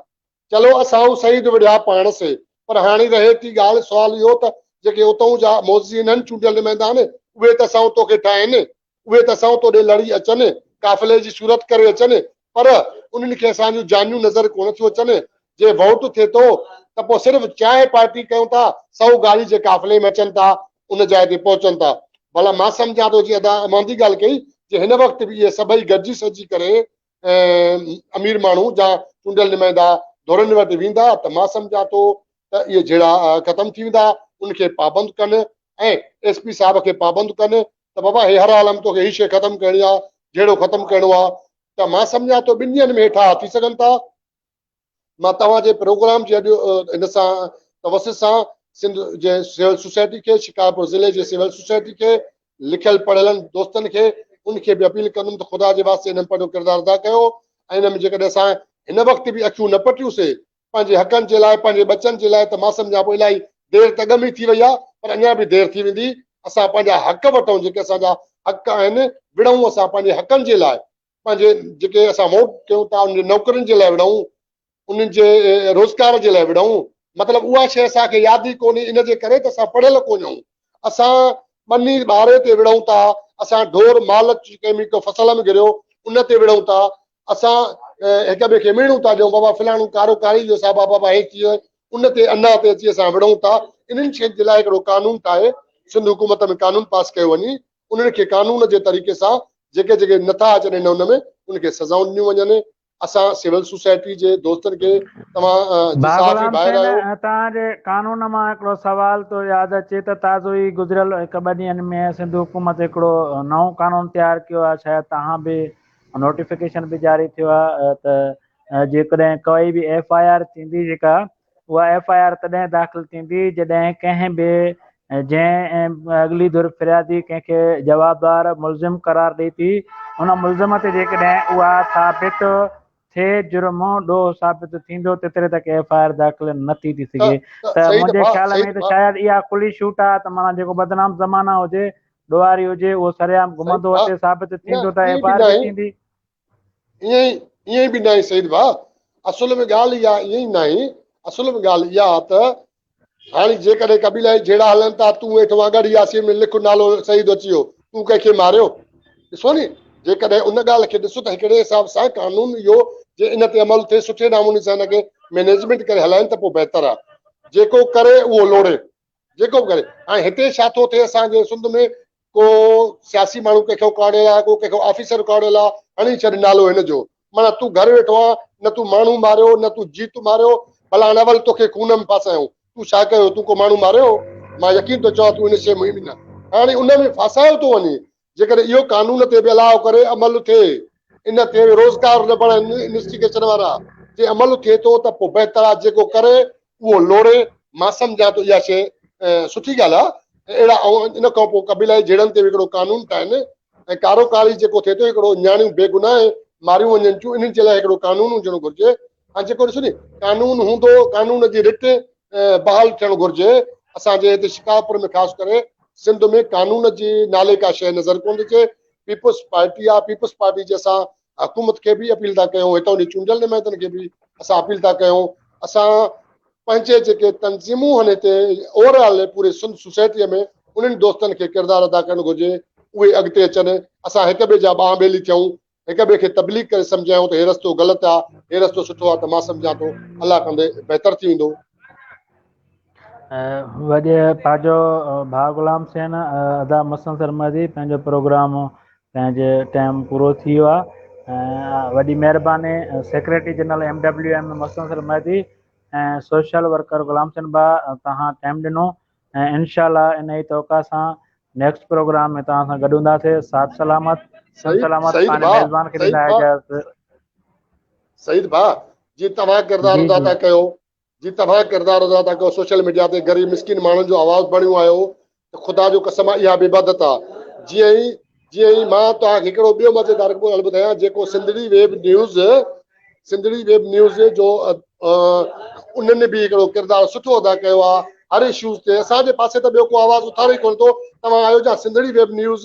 چلو اسائون سعيد وڙهيا پاڻ سي پر هاڻي رهي ٿي ڳالهه سوال اهو ته جيڪي اتئون جا معززين آهن چونڊيل نمائندا آهن اهي ته اسائون توکي ٺاهين اهي ته اسائون توڏي لڙي اچن قافلي جي صورت ڪري اچن پر انهن کي اسان جون جانيون نظر ڪونه ٿيون اچن جي ووٽ ٿئي ٿو ته پوء صرف چانهه پارٽي ڪيون ٿا سو گاڏي جي قافلي ۾ اچن ٿا ان جاء تي پهچن ٿا ڀلا مان سمجهان ٿو جي ادا مهندي ڳالهه ڪئي جي هن وقت به اهي سڀئي گڏجي سڏجي ڪري امير ماڻهو جا چونڊيل نمائندا ڌرين وٽ ويندا ته مان سمجهان ٿو ته اهي جهيڙا ختم ٿي ويندا ان کي پابند ڪن ۽ ايس پي صاحب کي پابند ڪن ته بابا هي هر حال ۾ توکي هي شيء ختم ڪرڻي آهي جهيڙو ختم ڪرڻو آهي ته مان سمجهان ٿو ٻن ڏينهن ۾ ٺاهه ٿي سگهن ٿا مان توهان جي پروگرام جي اڄ ان سان توسط سان سنڌ جي سول سوسائٽي کي شڪارپور ضلعي جي سول سوسائٽي کي لکيل پڙهيلن دوستن کي ان کي به اپيل ڪندم ته خدا جي واسطي ان ۾ پنهنجو ڪردار ادا ڪيو ۽ ان ۾ جيڪڏهن اسان هن وقت به اکيون نه پٽيون سي پنهنجي حقن جي لاء پنهنجي ٻچن جي لاء ته مان سمجهان پيو الاهي دير ته اڳ ۾ ٿي وئي آهي پر اڃا به دير ٿي ويندي اسان پنهنجا حق وٺون جيڪي اسان جا حق آهن وڙهون اسان پنهنجي حقن جي لاء پنهنجي جيڪي اسان ووٽ ڪيون ٿا انهن جي نوڪرين جي لاء وڙهون انهن جي روزگار جي لاء وڙهون مطلب اها شيء اسان کي ياد ئي ڪونهي ان جي ڪري ته اسان پڙهيل ڪونهيون اسان ٻني ٻاري تي وڙهون ٿا اسان ڍور مال ڪنهن ۾ ڪو فصل ۾ گريو ان تي وڙهون ٿا اسان هڪ ٻئي کي ميڻون ٿا ڏيون بابا فلاڻو ڪارو ڪاري جو صاحب بابا هي ٿي ان تي انا تي اچي اسان وڙهون ٿا انهن شين جي لاء هڪڙو قانون ٺاهي سنڌ حڪومت ۾ قانون پاس ڪيو وڃي انهن کي قانون جي طريقي سان جيڪي جيڪي نٿا اچن ان ان ۾ ان کي سزائون ڏنيون وڃن اسان سول سوسائٽي جي دوستن کي توهان جي صحافي ڀائر آهيو. توهان جي قانون مان هڪڙو سوال ٿو ياد اچي ته تازو ئي گذريل هڪ ٻه ڏينهن ۾ سنڌ حڪومت هڪڙو نئون قانون تيار ڪيو آهي شايد توهان به نوٽيفڪيشن به جاري ٿيو آهي ته جيڪڏهن ڪوئي به ايف I R ٿيندي جيڪا اها ايف I R تڏهن داخل ٿيندي جڏهن ڪنهن به ۽ جنهن اڳلي ڌر فريادي ڪنهن کي جوابدار ملزم قرار ڏئي ٿي ان ملزم تي جيڪڏهن اها ثابت ٿئي جرم ڏوهه ثابت ٿيندو تيتري تڪ ايف I R داخل نه ٿي ٿي سگهي ته منهنجي خيال ۾ ته شايد اها کلي ڇوٽ آهي ته معنيٰ جيڪو بدنام زمانه هجي ڏوهاري هجي اهو سرعام گهمندو اچي ثابت ٿيندو ته ايف I R به ٿيندي. ائين ائين به ناهي سعيد ڀاء اصل ۾ ڳالهه اها ائين ئي ناهي اصل ۾ ڳالهه اها ته هاڻي جيڪڏهن قبيلائي جهيڙا هلن ٿا، تون ويٺو آن ڳڙهي ياسين ۾ لک نالو سعيد اچي ويو، تون ڪنهن کي ماريو؟ ڏسو ني جيڪڏهن ان ڳالهه کي ڏسو ته هڪڙي حساب سان قانون اهو جي ان تي عمل ٿئي سٺي نموني سان ان کي مينيجمينٽ ڪري هلائين ته پوء بهتر آهي. جيڪو ڪري اهو لوڙي. جيڪو به ڪري. هاڻي هتي ڇا ٿو ٿئي اسان جي سنڌ ۾ ڪو سياسي ماڻهو ڪنهن کان ڪاڙيل آ، ڪو ڪنهن کان آفيسر ڪاڙيل آ، هڻي ڇڏ نالو هن جو. معنيٰ تون گهر ويٺو آن، نه تون ماڻهو ماريو، نه تون جيت ماريو، ڀلا هاڻي اول توکي خون ۾ ڦاسايون. تون ڇا ڪيو؟ تون ڪو ماڻهو ماريو؟ مان يقين ٿو چوان تون ان شيء ۾ به نه. هاڻي ان ۾ ڦاسايو ٿو وڃي. جيڪڏهن اهو قانون تي به الله ڪري عمل ٿئي، ان تي به روزگار نه بڻائن انويسٽيگيشن وارا، جي عمل ٿئي ٿو ته پوء بهتر آ، جيڪو ڪري اهو لوڙي، مان سمجهان ٿو اها شيء سٺي ڳالهه آهي ۽ اهڙا ان کان پوء قبيلائي جهيڙن تي به هڪڙو قانون ٺاهن ۽ ڪارو ڪاري جيڪو ٿئي ٿو هڪڙو نياڻيون بيگناهه ماريون وڃن ٿيون انهن جي لاء هڪڙو قانون هجڻ گهرجي ۽ جيڪو ڏسو ني قانون هوندو قانون جي رٽ بحال ٿيڻ گهرجي اسان جي هتي شڪارپور ۾ خاص ڪري سنڌ ۾ قانون جي نالي ڪا شيء نظر ڪونه ٿي اچي پيپلز پارٽي آ پيپلز پارٽي جي اسان حڪومت کي به اپيل ٿا ڪيون هتان جي چونڊيل نمائندن کي به اسان اپيل ٿا ڪيون اسان پنهنجي جيڪي تنظيمون هن هتي اوور آل پوري سنڌ سوسائٽيء ۾ انهن دوستن کي ڪردار ادا ڪرڻ گهرجي اهي اڳتي اچن اسان هڪ ٻئي جا ٻانهن ٻيلي ٿيون هڪ ٻئي کي تبليغ ڪري سمجهايون ته هي رستو غلط آ هي رستو سٺو آ ته مان سمجهان ٿو الله ڪندي بهتر ٿي ويندو. وڏي پنهنجو ڀاء غلام حسين ادا مسن سرمدي پنهنجو پروگرام پنهنجي ٽائيم پورو ٿي ويو آ وڏي مهرباني secretary general M W M Mustansar Mehdi ۽ social worker Ghulam Hussain ڀاء توهان ٽائيم ڏنو ۽ انشاء الله ان ئي توقع سان نيڪسٽ پروگرام ۾ توهان سان گڏ هونداسي ساٿ سلامت سن سلامت سعيد پنهنجي ڀاء ميزبان کي سعيد ڏيندا ڀاء اجازت سعيد ڀاء جي توهان ڪردار جي ادا جي ٿا ڪيو جي توهان ڪردار ادا ٿا ڪيو سوشل ميڊيا تي غريب مسڪين ماڻهن جو آواز بڻيون آهيو ته خدا جو قسم آ اها به عبادت آ جيئن ئي جيئن ئي مان توهان کي هڪڙو ٻيو مزيدار ڳالهه ٻڌايان جيڪو Sindhri web news Sindhri web news جو انهن به هڪڙو ڪردار سٺو ادا ڪيو آ هر اشوز تي اسان جي پاسي ته ٻيو ڪو آواز اٿاري ڪونه ٿو توهان آهيو جا سنڌڙي ويب نيوز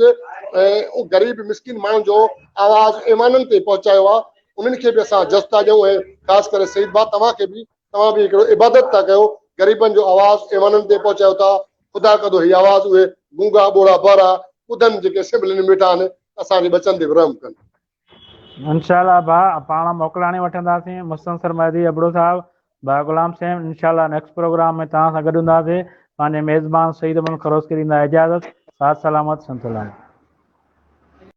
غريب مسڪين ماڻهن جو آواز ايوانن تي پهچايو آ انهن کي به اسان جس ٿا ڏيون ۽ خاص ڪري سعيد ڀاء توهان کي به توهان به هڪڙو عبادت ٿا ڪيو غريبن جو آواز ايوانن تي پهچايو ٿا خدا ڪندو هي آواز اهي گونگا ٻوڙا بهرا ٻڌن جيڪي اسيمبلين ۾ ويٺا آهن اسان جي ٻچن تي به رحم ڪن. انشاء الله ڀاء پاڻ موڪلاڻي وٺنداسين مستنصر مهدي ابڙو صاحب ڀاء غلام حسين انشاء الله نيڪسٽ پروگرام ۾ توهان سان گڏ هونداسين پنهنجي ميزبان سعيد احمد خروس کي ڏيندا اجازت ساٿ سلامت سنڌ سلامت.